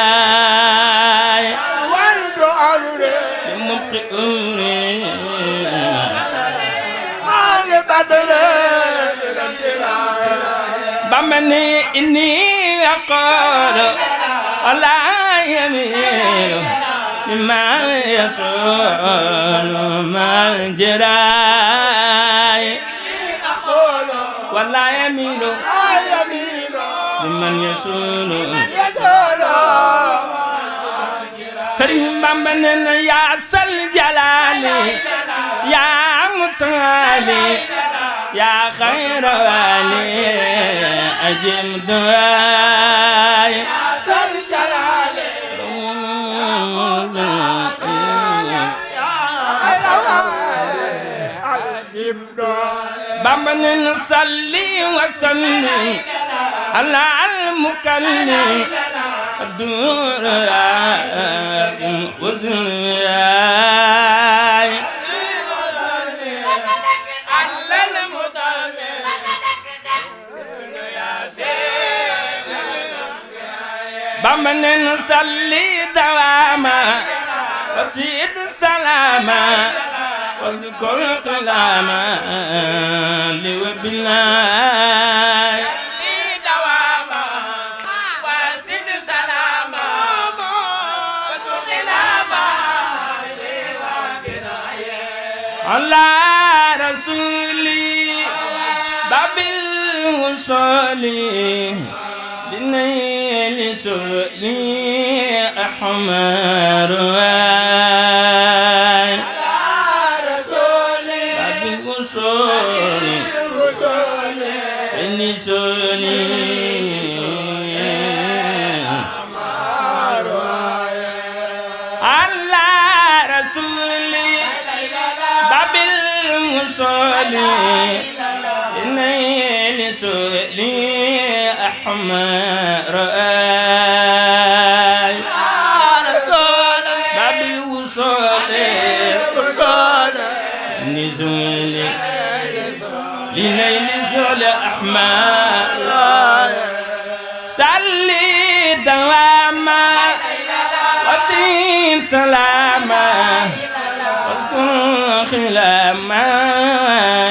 ولد امري مبق امري بمني إني أقول ولا يميل مما يصول ما الجراي ولا يميل ممن يصول سرين بمن يا سل جلالي يا متعالي يا خير والي أجب دعاي سل جلالي بمن نصلي وسلم على المكلم الدور وزنياي بمن نصلي دواما وزيد سلاما واذكر كلاما لوبلاي دواما وزيد سلاما واذكر كلاما على رسولي باب الوصول لنيل سؤلي أحمر على رسولي باب الوصول لنيل سؤلي أحمر على رسولي باب الوصول لنيل سؤلي أحمر بابي وصولي نزولي لنيل زول أحمر صلي دواما وطين سلاما واذكر خلاما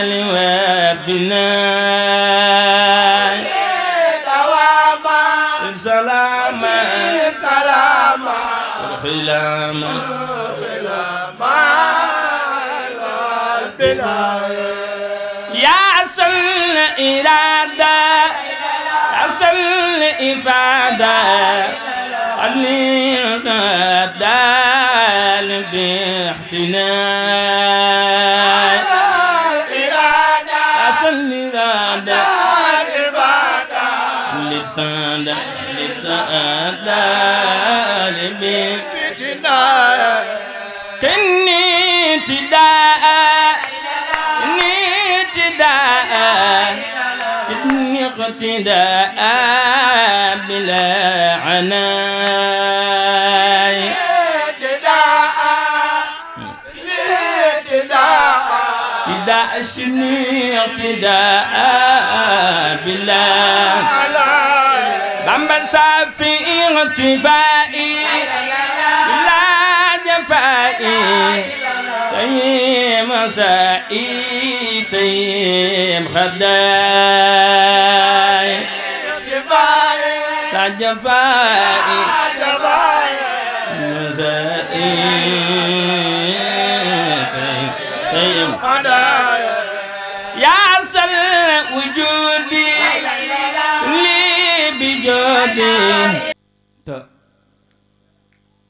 لوابنا يا أصل إرادة يا أصل إفادة قلني صدال باحتناء أصل إرادة لسان باحتناء كني تداء سدني اقتداء بلا عناء تداء سدني اقتداء بلا بمبا سافي اغتفائي بلا جفائي تيم مسائي تيم خداي لا جفائي مسائي تيم خداي jodi te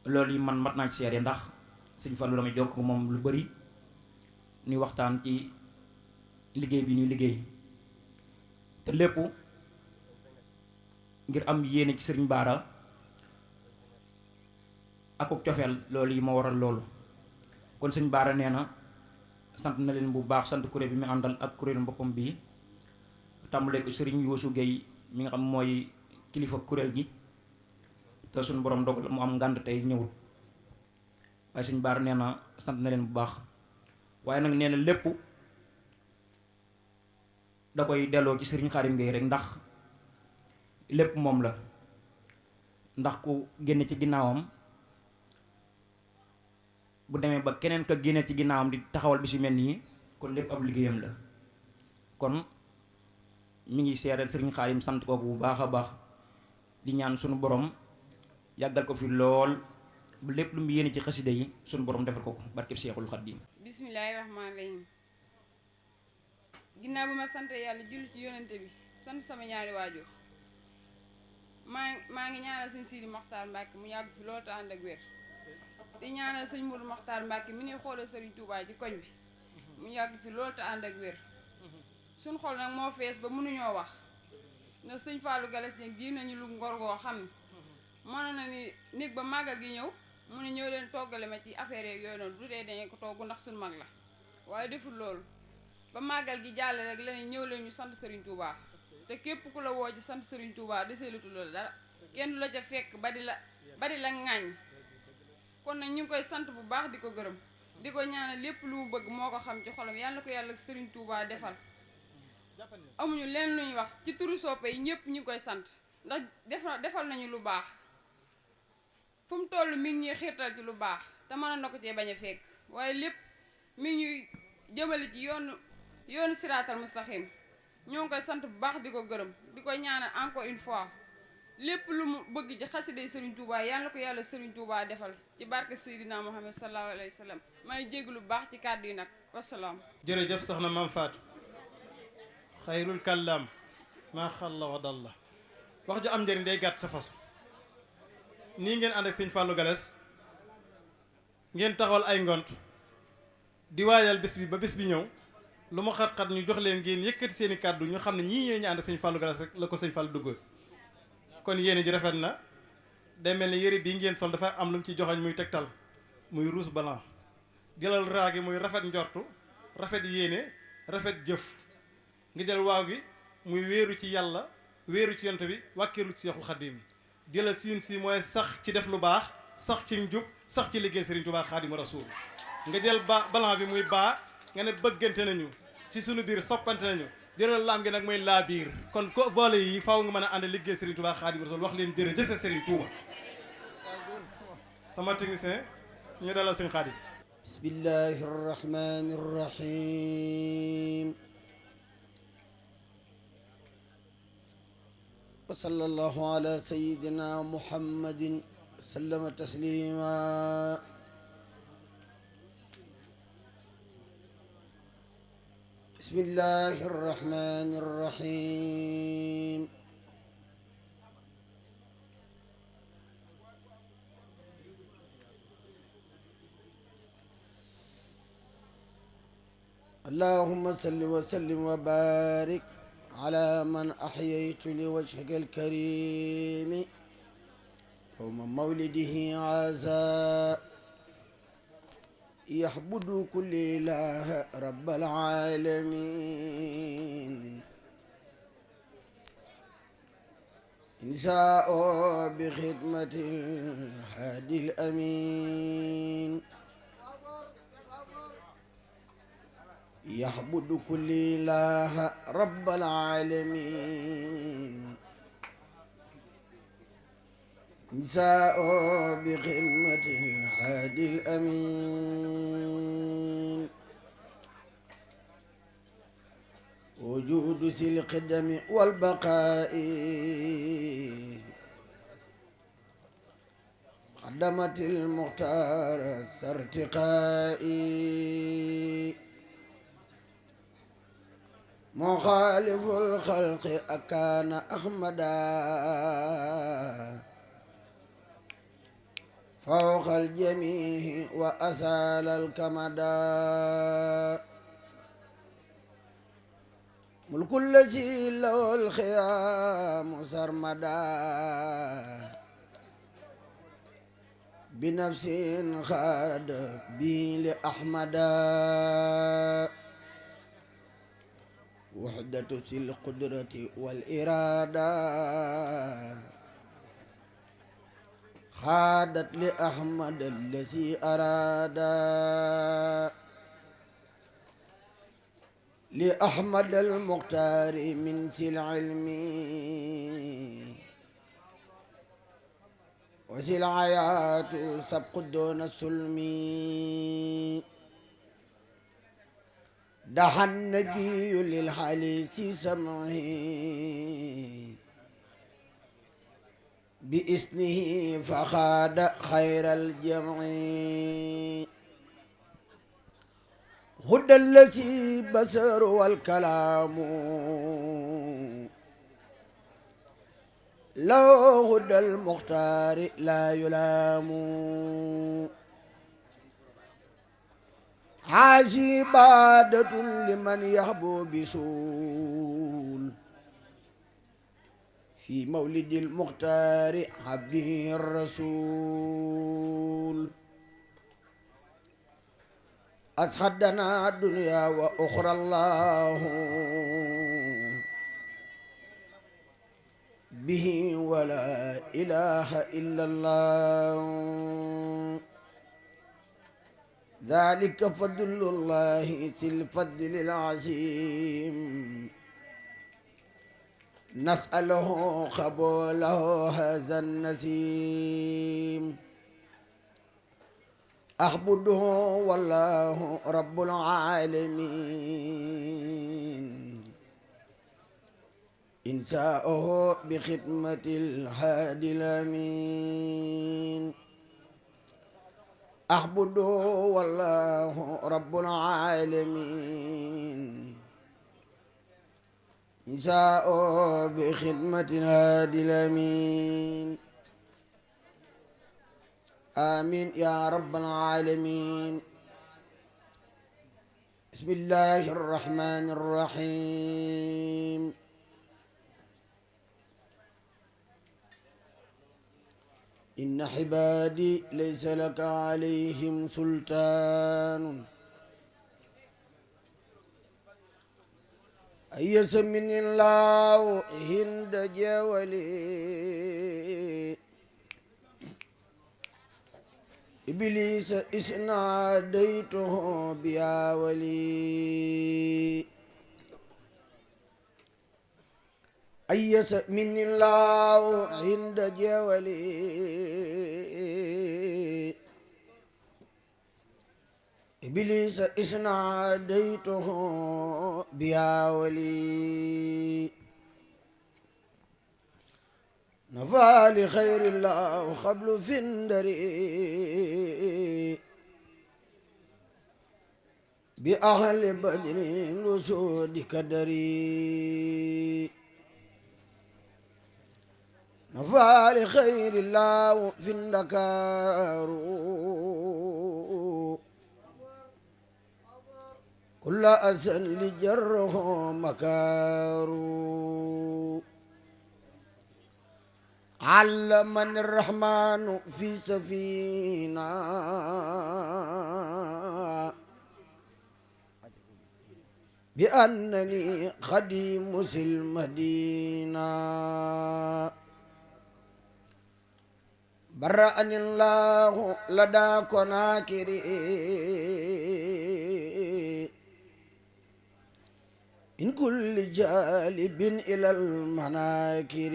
loolu yi man mat naa ci seede ndax sëñ Fallou damay jokk moom lu bari ñuy waxtaan ci liggéey bi ñuy liggéey te lépp ngir am yéene ci sëriñ Baara akuk cofeel loolu yi ma waral loolu kon sëñ Baara nee na sant na leen bu baax sant kuréel bi mu àndal ak kuréelu boppam bii tàmbalee ko sëriñ Youssou Gueye mi nga xam mooy kilifa kuréel gi te suñu borom dogal mu am ngànt tey ñëwut waaye sëñ Baara nee na sant na leen bu baax waaye nag nee na lépp da koy delloo ci sëriñ Xaadim Gueye rek ndax lépp moom la ndax ku génne ci ginnaawam bu demee ba keneen ka génne ci ginnaawam di taxawal bi si mel nii kon lépp ab liggéeyam la kon mi ngi seeral sëriñ Xaadim sant kooku bu baax a baax di ñaan sunu borom yàggal ko fi lool bu lépp lu mu yéene ci xasida yi sunu borom defal ko ko barkeb Seexul Xaadim. bismillaahi rahmaani rahiim. ginnaaw bu ma sant yàlla julli ci yonente bi sant sama ñaari waajur maa ngi ñaanal sëñ Sidi Mokhtar Mbacke mu yàgg fi loolu te ànd ak wér di ñaanal sëñ Mourou Mokhtar Mbacke mi ne xoolal Serigne Touba ci koñ bi mu yàgg fi loolu te ànd ak wér suñ xol nag moo fees ba mënuñoo wax ndax sëñ Fallou Galass Dieng ji nañu lu ngor goo xam ne mënoon na ni néeg ba màggal gi ñëw mu ne ñëw leen toggale ma ci affaire yeeg yooyu noonu du tee dañu ko togg ndax suñ mag la waaye deful loolu ba màggal gi jàll rek la ne ñëw leen ñu sant Serigne Touba te képp ku la woo ci sant Serigne Touba desee lutu la dara kenn du la ca fekk ba di la ŋàññ kon nag ñu ngi koy sant bu baax di ko gërëm di ko ñaanal lépp lu mu bëgg moo ko xam ci xolam yàlla na ko yàlla Serigne Touba defal amuñu leen lu ñuy wax ci turu soppe yi ñëpp ñu ngi koy sant ndax defal nañu lu baax fu mu toll mi ngi ñuy xiirtal ci lu baax te mën na ko cee bañ a fekk waaye lépp mi ngi ñuy jëmale ci yoonu siraatal mustaxim ñoo ngi koy sant bu baax di ko gërëm di ko ñaanal encore une fois lépp lu mu bëgg ci xasida Serigne Touba yàlla na ko yàlla Serigne Touba defal ci barke Seydina Muhammad sallallahu alayhi wa sallam may jégg lu baax ci kàddu yi nag wasalaam. jërëjëf soxna Maam Fatou xayrul kàllaam maa xalla wa dalla wax ju am njëriñ day gàtt sa fasu nii ngeen ànd ak sëñ Fallou Galass ngeen taxawal ay ngont di waajal bés bi ba bés bi ñëw lu ma xat-xat ñu jox leen ngeen yëkkati seen i kàddu ñu xam ne ñii ñooy ñu ànd ak sëñ Fallou Galass rek la ko sëñ Fallou duggoon kon yéene ji rafet na day mel ni yëre bii ngeen sol dafa am lu mu ci joxañ muy tegtal muy rouge blanc jëlal raa gi muy rafet njortu rafet yéene rafet jëf nga jël waaw gi muy wéeru ci yàlla wéeru ci yonte bi wàkkeelu ci Seexul Xaadim jëlal siin si mooy sax ci def lu baax sax ci njub sax ci liggéey Serigne Touba Xaadimu Rasuul nga jël blanc bi muy baa nga ne bëggante nañu ci sunu biir soppante nañu jëlal laam gi nag mooy laa biir kon ko boole yi faw nga mën a ànd liggéey Serigne Touba Xaadimu Rasuul wax leen jërëjëf Serigne Touba sama technicien ñu dalal seen Xaadim. bismillahi rahmani rahim wa sallallahu ala sayyidina muhammadin sallama taslima bismillahi rahmani rahim اللهم صل وسلم وبارك على من أحييت لوجهك الكريم يوم مولده عزاء يحبد كل إله رب العالمين إن شاءوا بخدمة الهادي الأمين يحبد كل إله رب العالمين نساء بخدمة الهادي الأمين وجود ذي القدم والبقاء قدمت المختار ارتقائي مخالف الخلق أكان أحمدا فوق الجميع وأسال الكمدا ملك الذي له الخيام سرمدا بنفس خاد بي لأحمدا وحدة القدرة والإرادة خادت لأحمد الذي أراد لأحمد المختار من سي العلم وسي الحياة سبق دون السلم دعا النبي للحديث سمعه بإذنه فخاد خير الجمع هدى الذي بصر والكلام لو هدى المختار لا يلام عجيبادة لمن يحبو بسول في مولد المختار عبده الرسول أسعدنا الدنيا وأخرى الله به ولا إله إلا الله ذلك فضل الله ذي الفضل العظيم نسأله قبوله هذا النسيم أعبده والله رب العالمين إنساؤه بخدمة الهادي الأمين أعبده والله رب العالمين إنساؤه بخدمة الهادي الأمين آمين يا رب العالمين بسم الله الرحمن الرحيم إن عبادي ليس لك عليهم سلطان أيس من الله هند جولي إبليس إسناديته بيا ولي أيس من الله عند جولي إبليس إسناديته بيا ولي نفى لخير الله قبل فندري بأهل بدر وسود كدري نفى لخير الله في النكار كل أسن لجره مكار علمني الرحمن في سفينة بأنني خديم المدينة برأني الله لدى كناكري من كل جالب إلى المناكر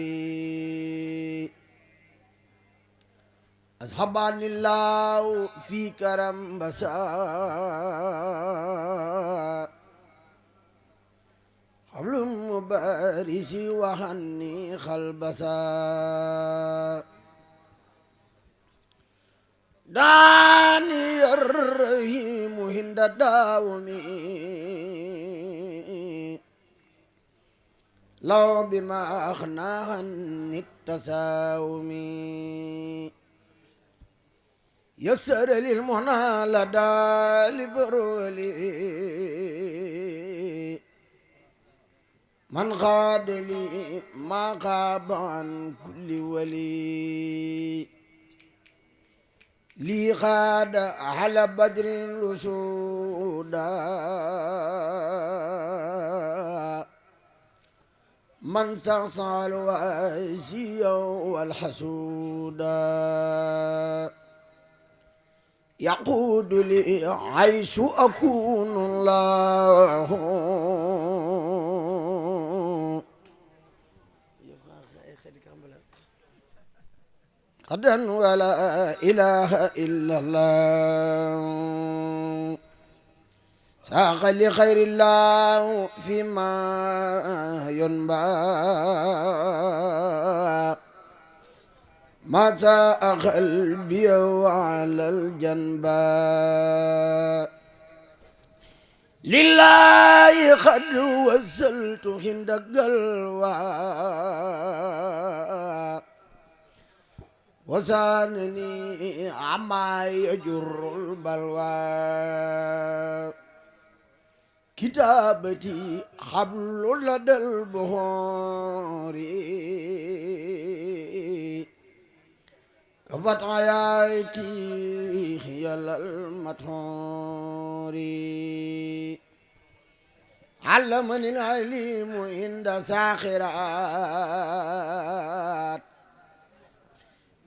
أصحبني الله في كرم بسا قبل المبارس وهني خلبسا داني الرحيم هند داومي لو بما أغنى عن التساوم يسر للمنى لدى لبرولي من غاد لي ما غاب عن كل ولي لي غاد على بدر رسودا من سعصى الواسي والحسودا يقود لي عيش أكون الله غدا ولا إله إلا الله ساق لخير الله فيما ينبع ما ساء قلبي وعلى الجنب لله قد وصلت عند القلوى وسانني عما يجر البلوى كتابتي حبل لدى البحور كفت آياتي خيال المطهور علمني العليم عند ساخرات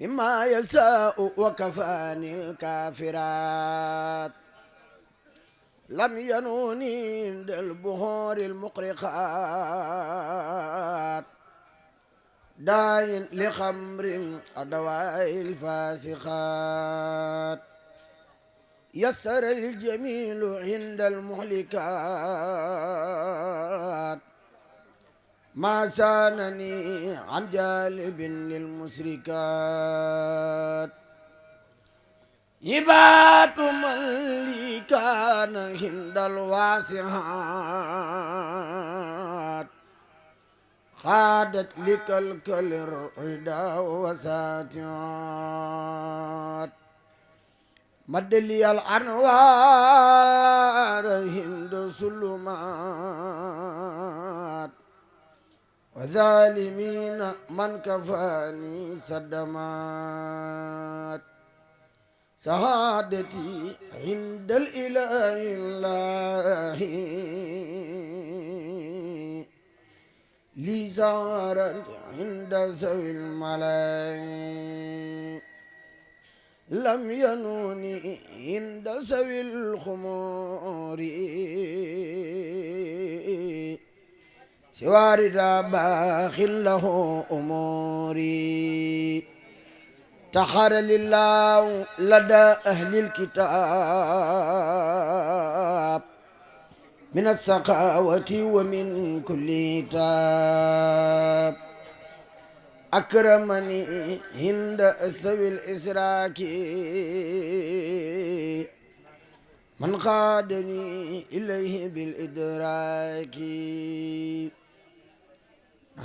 مما يساء وكفاني الكافرات لم ينوني عند البحور المقرقات داين لخمر أدواء الفاسقات يسر الجميل عند المهلكات ما سانني عن جالب للمشركات عباد من لي كان عند الواسعات خادت لك الرضا وساتيات مد لي الأنوار هند سلمات وظالمين من كفاني صدمات سعادتي عند الإله الله لي زارت عند ذوي الملاك لم ينوني عند ذوي الخمور سوى رضا باخ له أموري تحر لله لدى أهل الكتاب من السخاوة ومن كل تاب أكرمني عند ذوي الإسراك من قادني إليه بالإدراك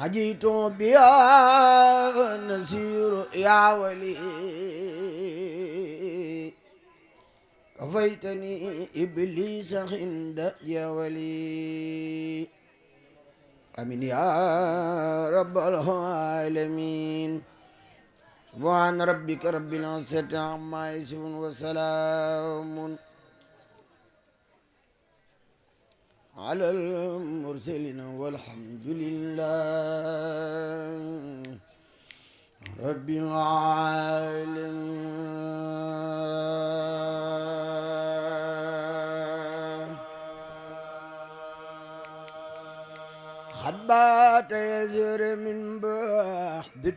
هجيت بيا نسير يا ولي كفيتني إبليس عند جولي آمين يا رب العالمين سبحان ربك رب العزة عما يصفون وسلام على المرسلين والحمد لله رب العالمين قد بات يزر من بحر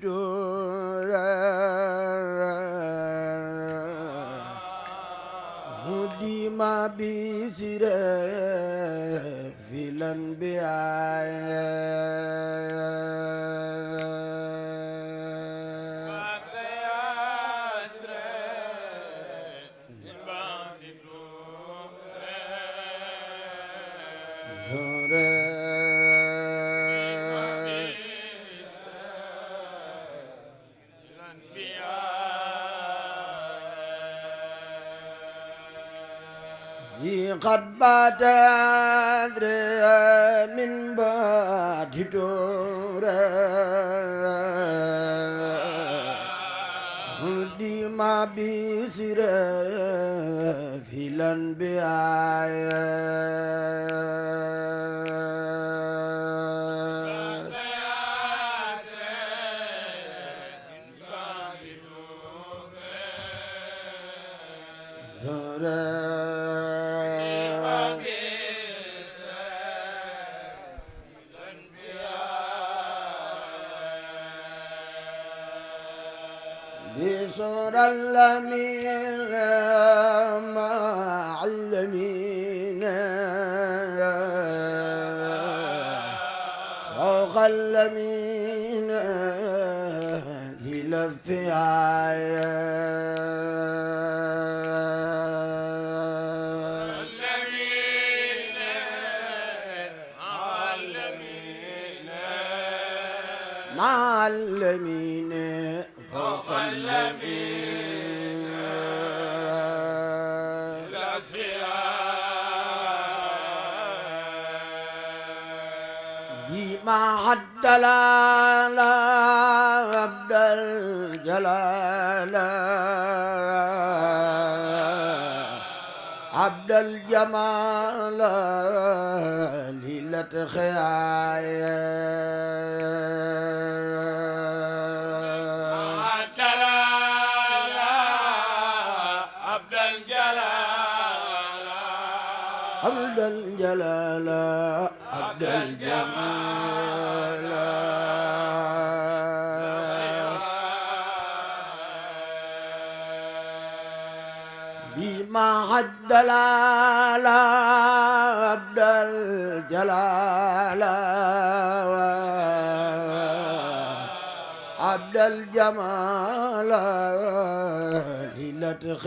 هدي ما بيسر في الأنبياء قد بات من بعد دورا هدي ما بيسر في بسر الأمين مع الأمين فوق الأمين مع الأمين فوق الأمين بما حد لا عبد الجلال عبد الجمال ليلة عبد الجلال عبد الجمال بما حد لا عبد الجلال عبد الجمال ليلة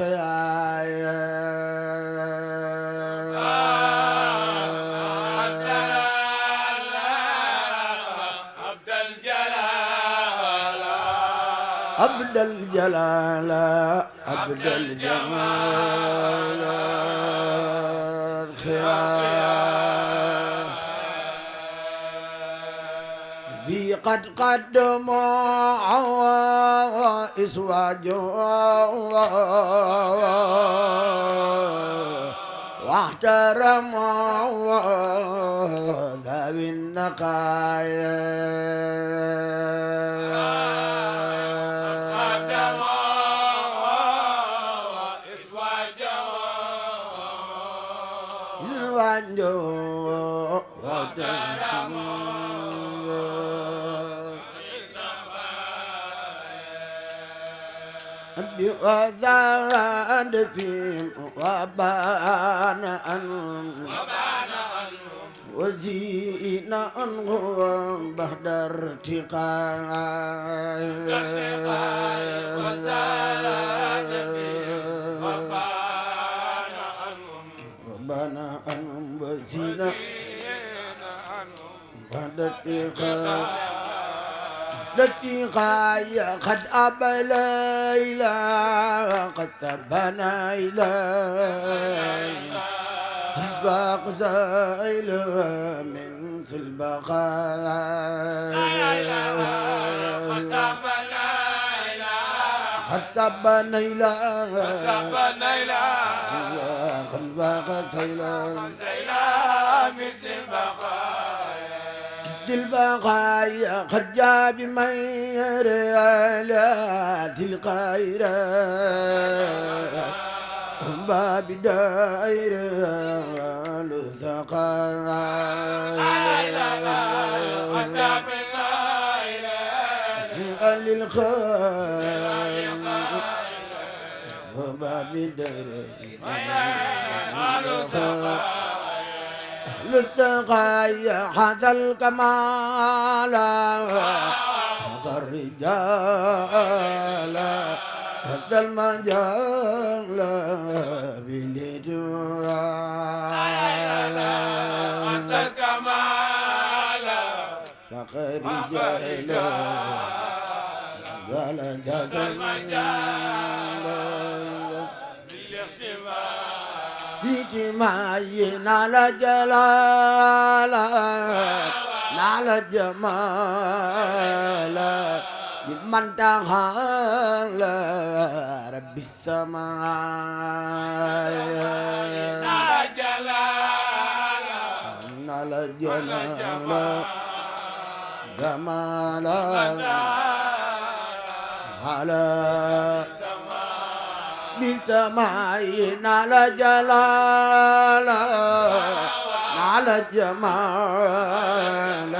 عبد الجلال عبد الجمال بي قد قدموا إسواجوا واحترموا ذوي النقايا وزاد فيهم وبان وزين عنهم بعد ارتقاء وبان عنهم وزين بعد ارتقاء لتقاي قد أبى ليلى قد تبنى إلي فاق زائل من البقاء قد تبنى إلي قد فاق سيلا من البقاء البقايا قد جاء بمير آلات القاهرة باب دائرة للثقايا للخير باب دائرة للثقايا هذا الكمال هذا الرجال هذا المجال بالجوال هذا الكمال هذا الرجال قال هذا المجال اجتماعي نال جلال نال جمال من تعالى رب السماء نال جلال نال جلال جمال على بسماء نال جلال نال جمال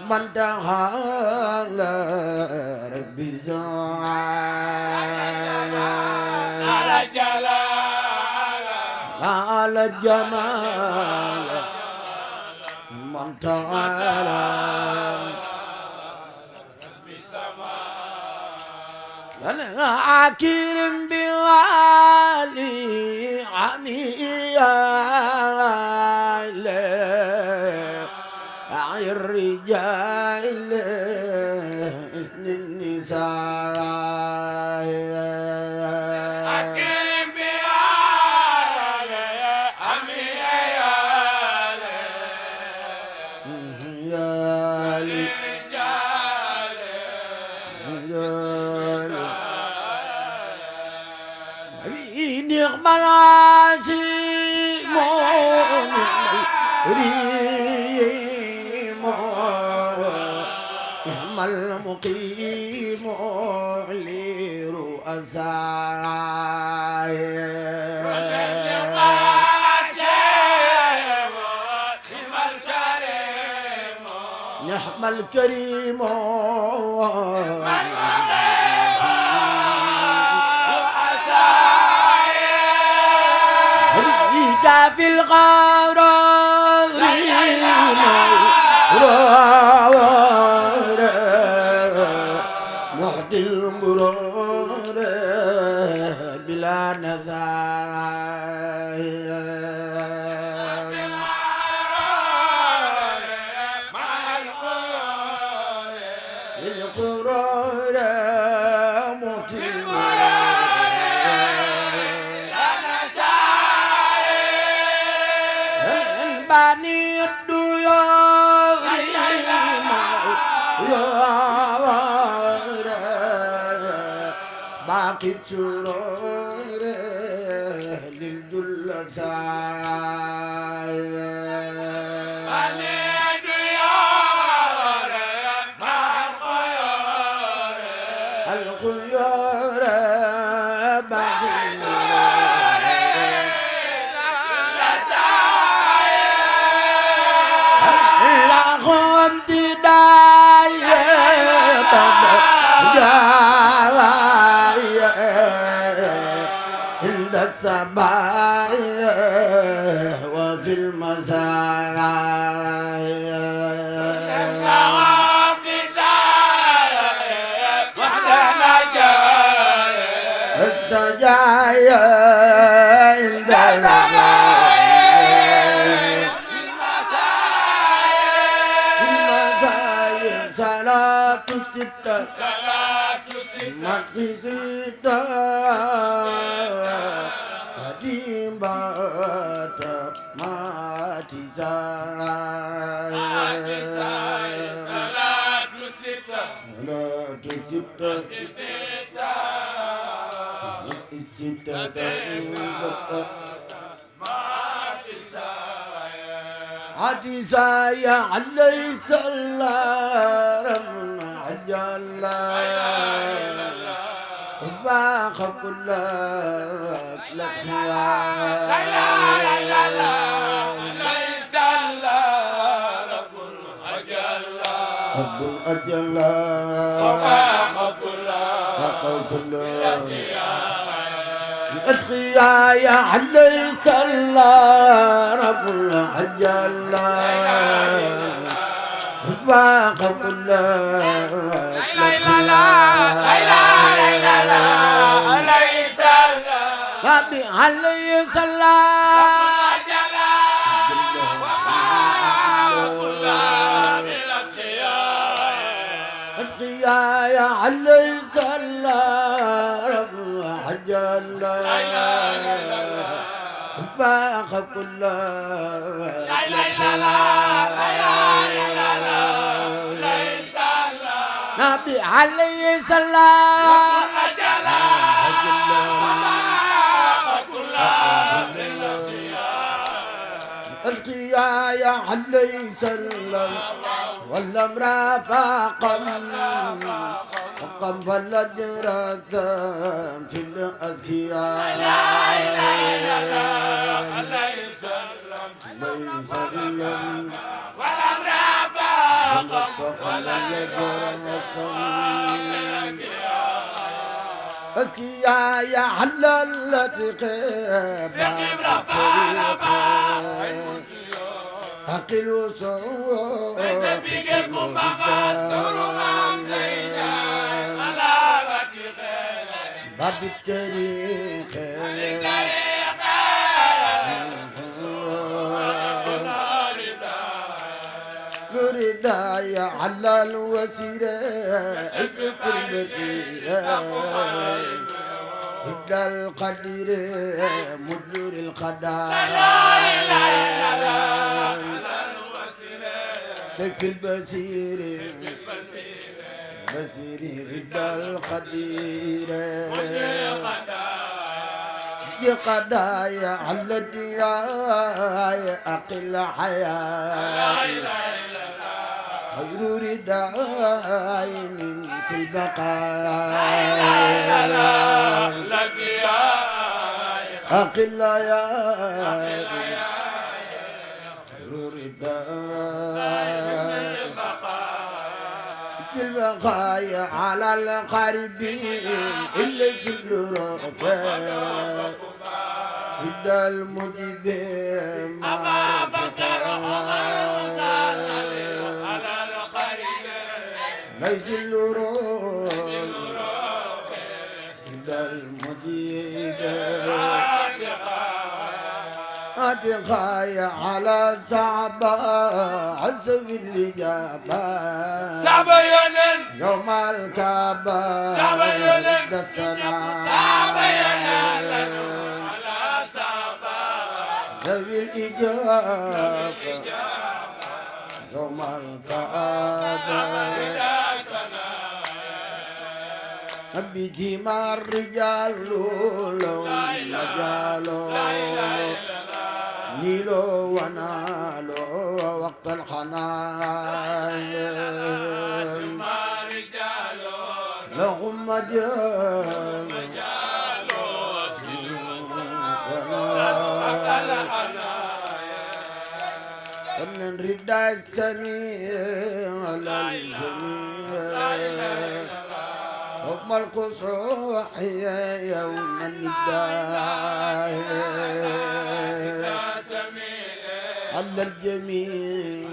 من تعالى رب السماء على جلال على جمال من تعالى أنا أكرم بوالي عميا الرجال اسم النساء أكرم بوالي عميا نعم العظيم ريم نعم المقيم لرؤساء نعم الكريم في الغرار محد المرار بلا نذار مع القرار محد بني الديار باقي السرور للجلساء بني الديار مع الخيار باقي عند الصباح وفي المساء التجايا عند الصباح صلاة ستة مكي ستة هديم باتا ماتي صلاة ستة عديسايا عليه السلام عجل باخ كل لك لا لا لا ليس رب أجل رب أجل باخ كل أتقيا عليه السلام رب أجل باخ كل لا لا لا ربي عليه السلام القيا عليه السلام رب أجل فاق كل لا نبي عليه السلام القيا يا عليه السلام والامر فاقا قبل جرات في الأزكياء ليس اليوم والأمر فاقا قبل جرات أزكياء يا حلالتي قبل أقل وصول باب التاريخ نريد يا على الوسيلة كل هدى القدير مدير القضاء سيف البصير بصير هدى القدير قضايا على الدياء أقل حياة خير رداء من في البقاء أقل يا خير رداء البقايا على القريبين اللي شلوا ربك هدى المجيب ليس الروح هدى المجيب أتقايا على صعبة عزب الإجابة صعبة يونن يوم الكعبة صعبة يونن دسنا صعبة يونن على صعبة ذوي الإجابة يوم الكعبة نبي ما الرجال لو مجالو نيلو ونالو وقت الحنان لهم مجال من رداء السميع على الجميع حكم القصوح يوم النداء على الجميع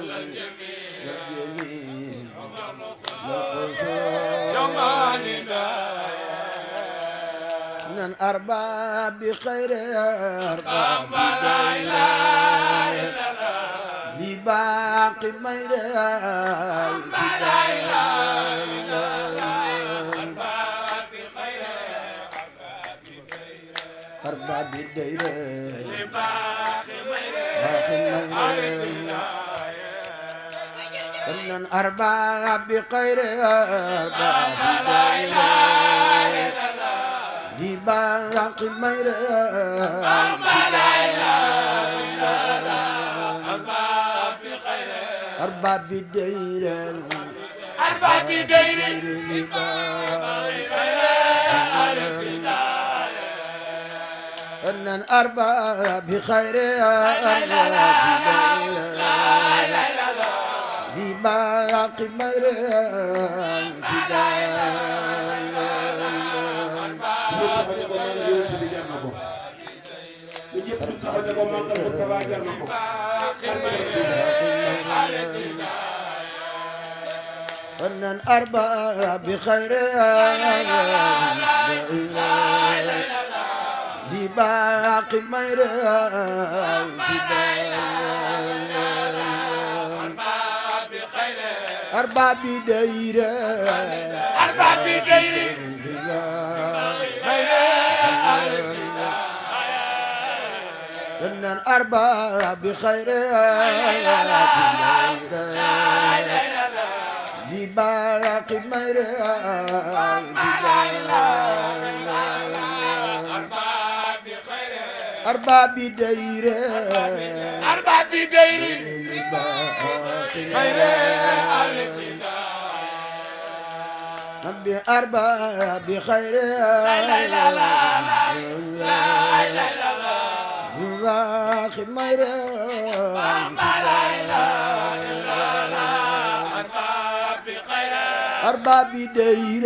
يوم النداء من أرباب بخير أرباب بخير بباقي مير أرباب الدير باقي مير من أرباب بخير أرباب بخير بباقي مير أرباب الدير أرباب الدير أن أرباب بخير بباقي مير أن أرباب بخير بباقي مير أرباب دير أرباب دير إن الأرباب بخير بباقي مير أرباب دير أرباب دير خير بأرباب بخير باقي مير أرباب دير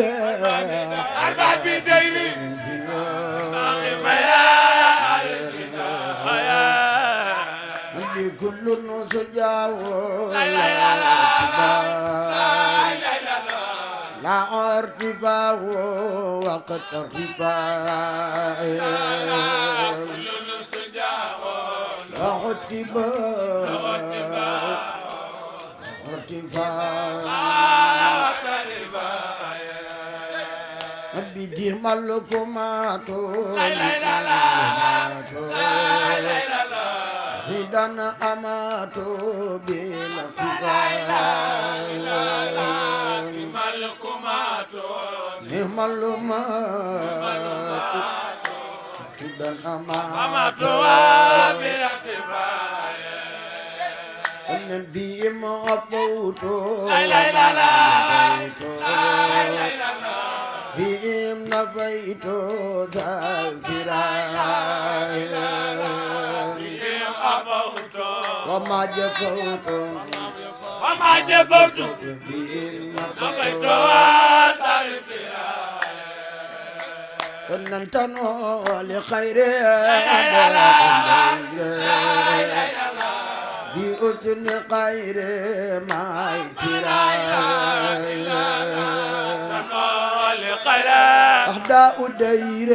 أرباب دير كل سجاو لا ارتفاع وقت ارتفاع لا ارتفاع بدي ملكماتو هدنا أماتو بالكفاية ملكماتو هدنا أماتو بالكفاية النبي مغفوتو بهم نفيتو ذاكرايا وما جفوت إن تنو لخير بأذن خير ما يتراي أهداء الدير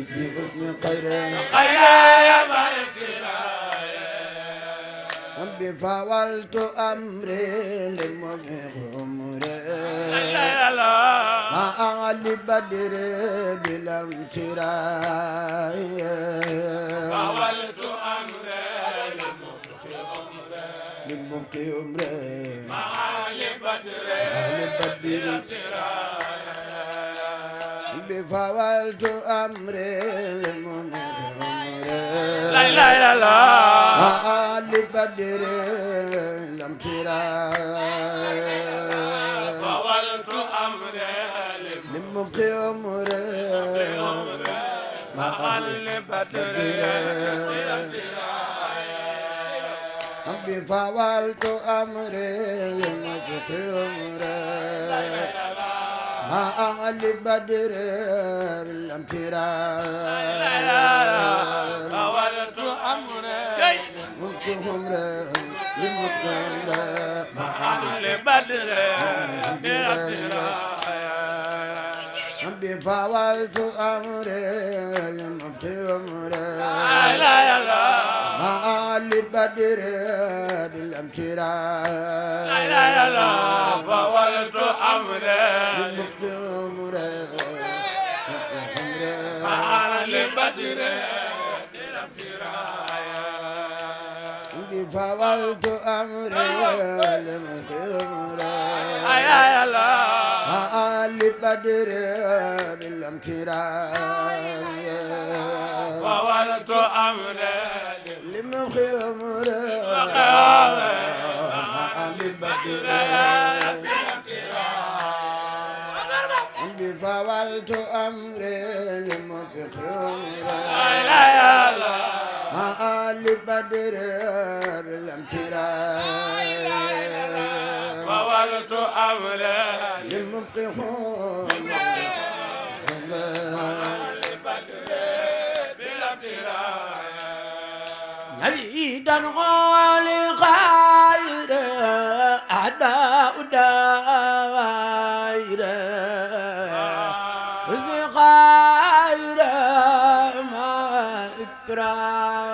بأذن خير ما بفاولت أمري للمغمر ما أعلي بدر بالامتراء فاولت أمري للمغمر ما أعلي بدر بالامتراء بفاولت أمري للمغمر لا لا لا لا بدر لم ترى فولت أمري لمقي أمري ما قل بدر لم ترى أبي فولت أمري لمقي أمري ما أعلي بدر لم ترى فولت أمري فاولت أمري لمبقي أمري ما لبدر بالامتراء فاولت أمري لمبقي أمري ما لبدر فاولت أمري لمقيمري آل بدر بالامتراء فاولت أمري لمقيمري آل بدر بالامتراء فاولت أمري لمقيمري آل بدر بالامتراء فولت أمري للمبقي نبيدا غالي خير أعداء داير وزي خير ما إكرام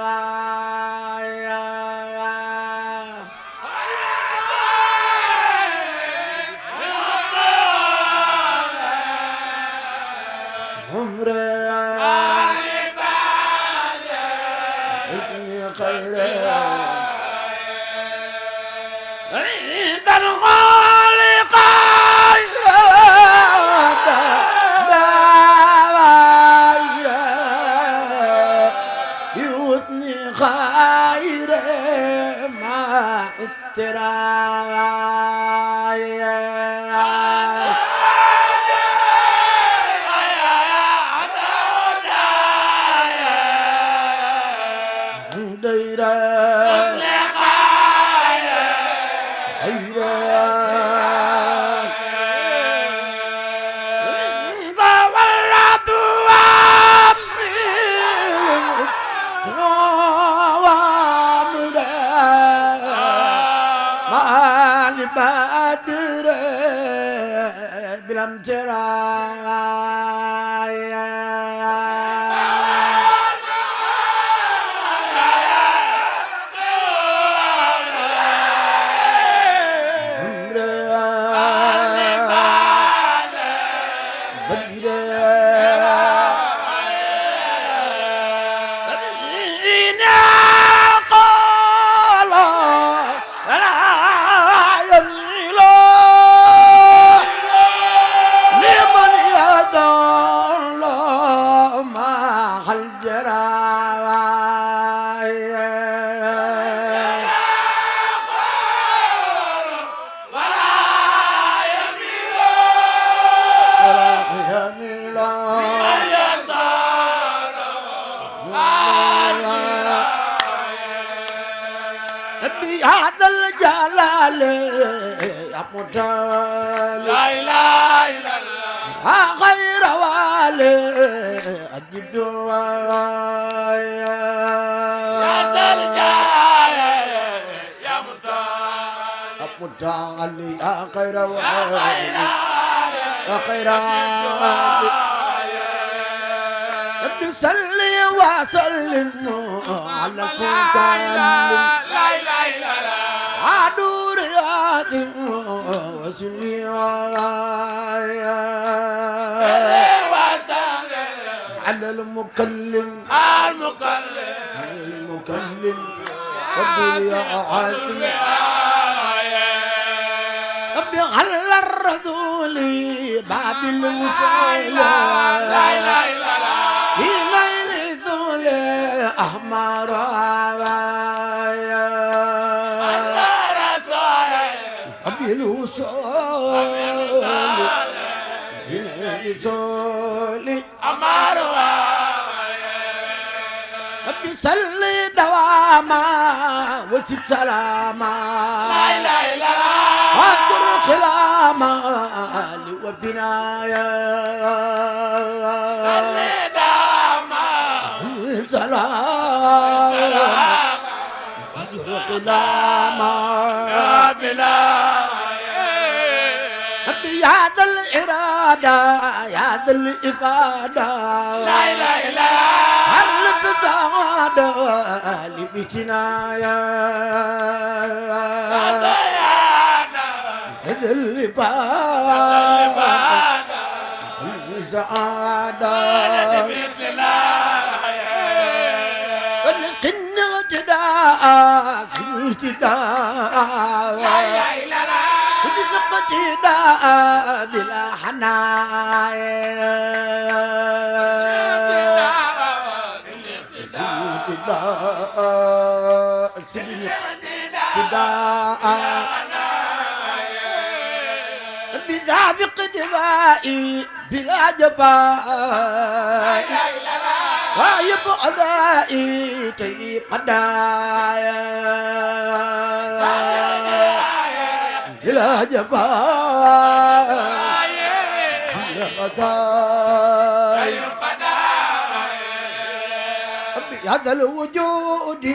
هذا الوجود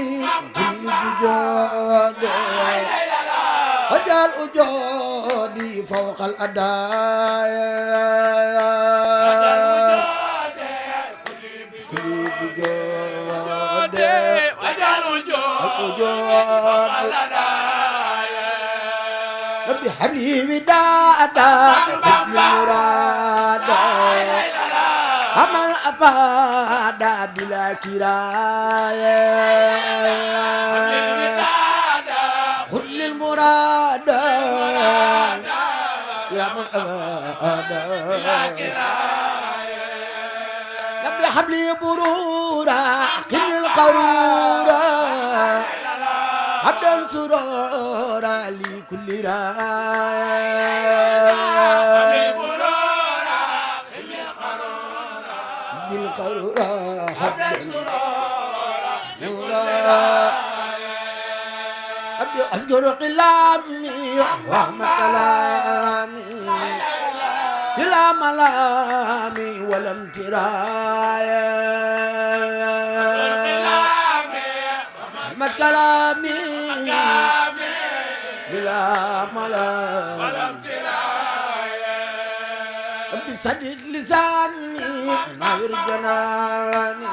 كل وجود وجعل وجودي فوق الأداء كل وجود وجعل وجودي فوق الأداء ربي حبيبي دادا مراد أمل أفاد بلا كراية كل المراد يا من أبدا نبي حبلي برورا قل القرورا عبدا سرورا لكل راي بالقرورا عبدا سرورا أبي أذكر قلامي وهم كلامي بلا ملامي ولا امتراي أحمد كلامي بلا ملامي ولا امتراي أبي صدق لساني ناور جناني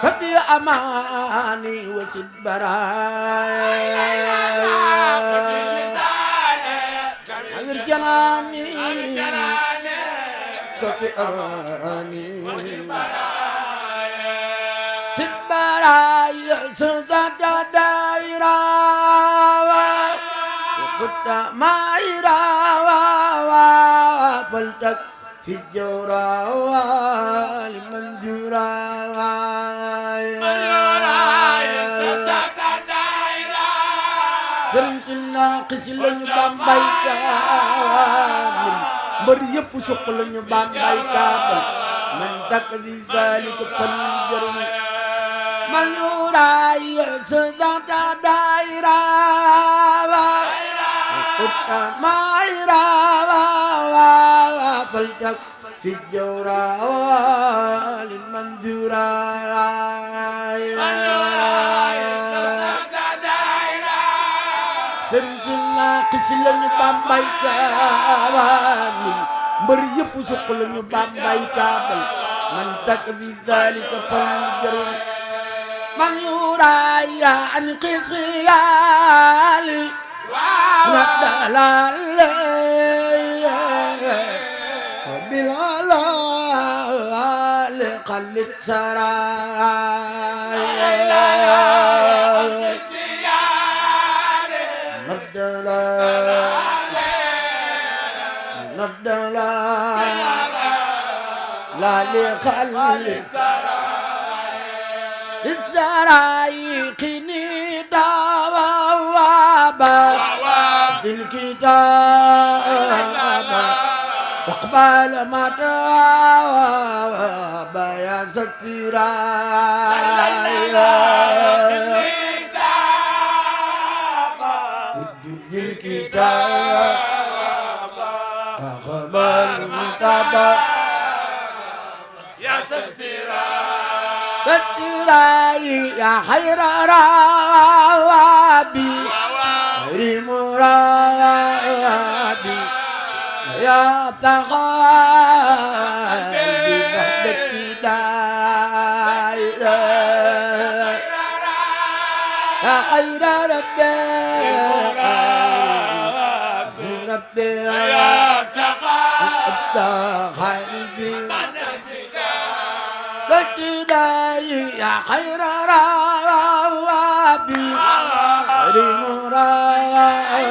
خفي أماني وسد براي غير جناني خفي أماني سد براي سدد دايرة وقد مايرة فلتك في الجورة لمن جورا sëriñ si naaqis lañu bambay kaamil mbër yëpp suq lañu bambay kaamil man dak bi zalika fal jëriñ man yuraay sadata daayira qutta maayira fal dak fi jawra liman jura sëriñ si naaqis lañu bambay kaamil mbër yëpp suq lañu bambay kaamil man tak fi zalika fal jëriñ man yuraaya an qisiyali wa dalal بالعلال قلت سراي ندلا لا لقلت سراي السراي قني دابا الكتاب واقبل ما تواب يا ستراي الكتاب واقبل ما تواب يا ستراي يا خير رابي خير مرابي يا تغالي بهدك دايرة يا خير ربي يا تغالي بهدك يا خير ربي خير مرابي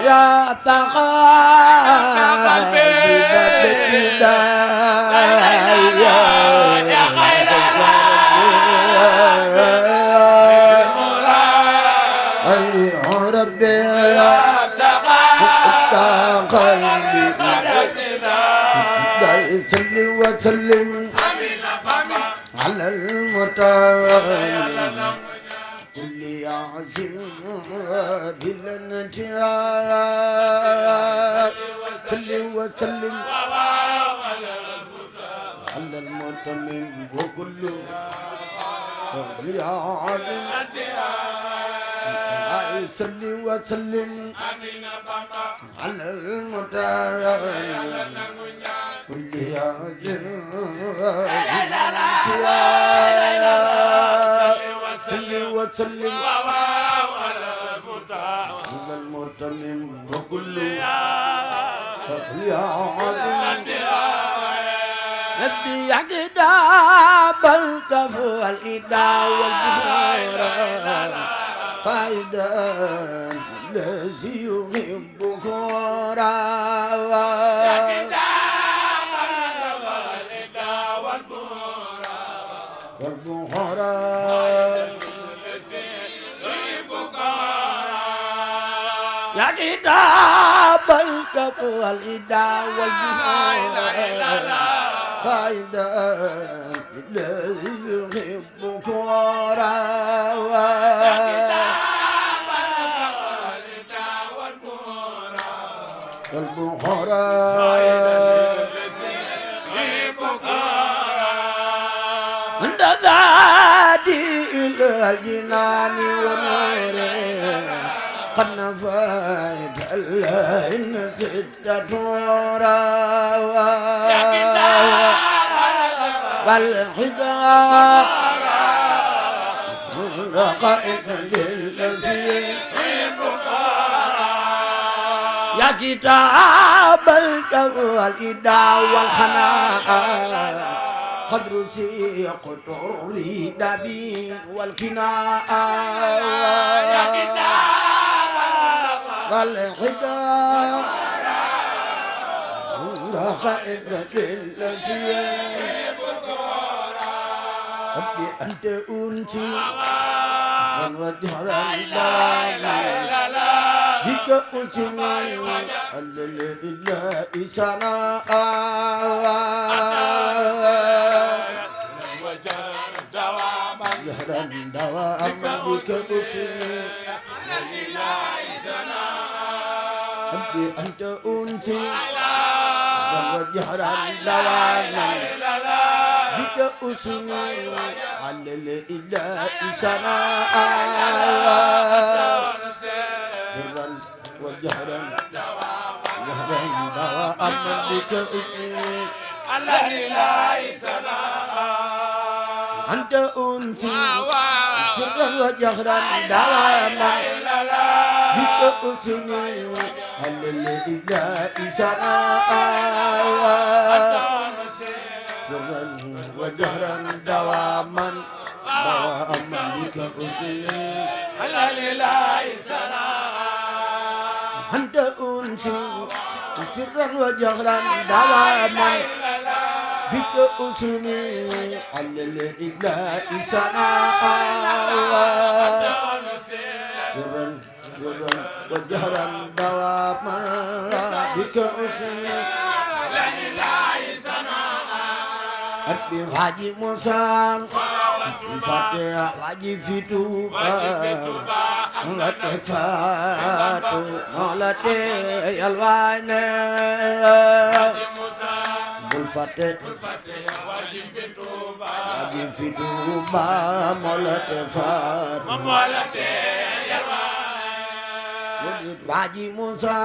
يا تقلبي بداية يا خير ربي يا تقلبي بداية صلي وسلم على المتعال كل عزم بالانتهاء صل وسلم على المتمم وكل كل عزم صل وسلم على المتمم كل عزم بالانتهاء صل وسلم على المتمم وكل يا عظيم نبي عقدا بالكف والإداء والبشرى قائدا الذي يحبك يا كتاب الكف والإداء والبهار قائدا الذي يحبك أنت ذاتي إلى الجنان ونوره قد نفيت الهن ستة والحدى رقائق للنسيم يا كتاب الإداء والحناء قد رسيقت الردى والكناء يا كتاب والحدى رقائق للنسيم ربي أنت أنسي وجهرا بك أنسي إلا إسانا جهرا دواما بك أنسي ربي أنت أنسي وجهرا دواما بك أسني على الإله سناء سرا وجهرا جهرا دواء بك أسني على الإله سناء أنت أنسي سرا وجهرا دواء بك أسني على الإله سناء سرا وجهرا دواما بك أسني على الإله سناء أنت أنسي سرا وجهرا دواما بك أسني على الإله سناء سرا وجهرا دواما بك أسني على الإله سناء أبي حاجي موسى الفاتحة حاجي في توبة مولاتي فاتو مولاتي يلواني الفاتحة حاجي في توبة مولاتي فاتو مولاتي يلواني حاجي موسى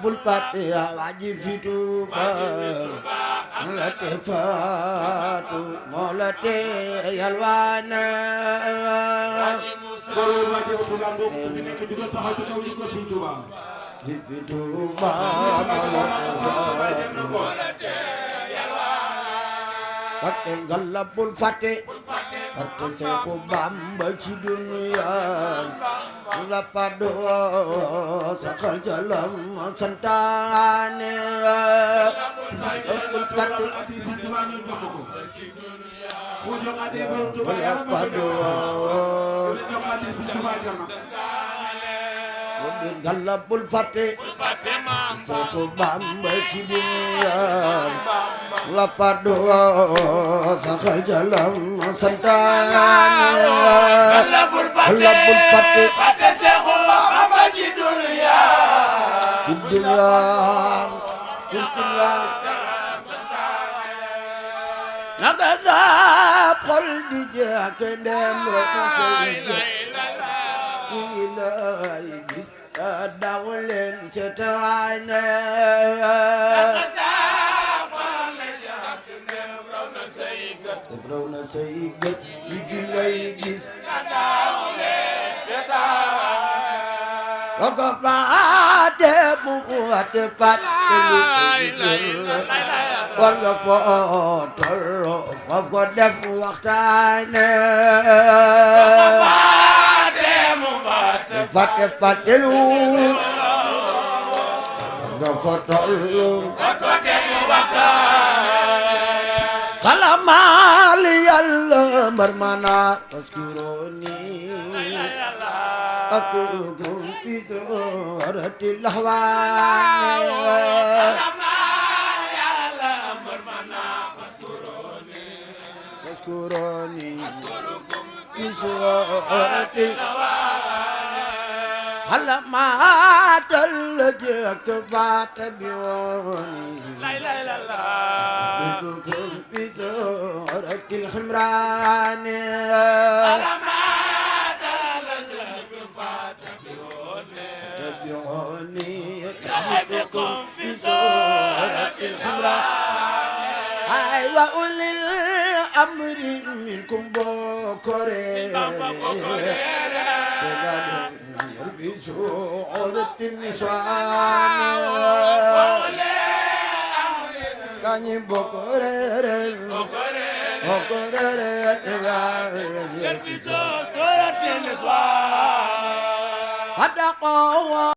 الفاتحة حاجي في توبة مولاتي فاتو مولاتي يلوانا في توبة مولاتي فاتو غلب الفاتح فاتو سيكو بامبا ci dunya la pado sakal jalam santane الفاتح la pado galabul fatih soko bamba ci dunya la pado sakal jalam santane galabul fatih soko bamba ci dunya نقذاب قلبي جاك نمرك سيدي إلهي دولين ستعانى نقذاب قلبي جاك نمرك سيدي إلهي دولين ستعانى وقفات مقوات war nga foo tollu foof ko def waxtaane fàtte fàttelu nga fa tollu xalamal yàlla mbar mana askuroni askurukum fi surati lahwan askuroni fi surati علامات الجك فاتبعوني لا لا لا لا بكم في ثورة الحمران علامات الجك فاتبعوني بكم في ثورة الحمران أيوة أولي الأمر منكم بكرة بشعورة النسوان كاني بكرة يلبسوا صورة النسوان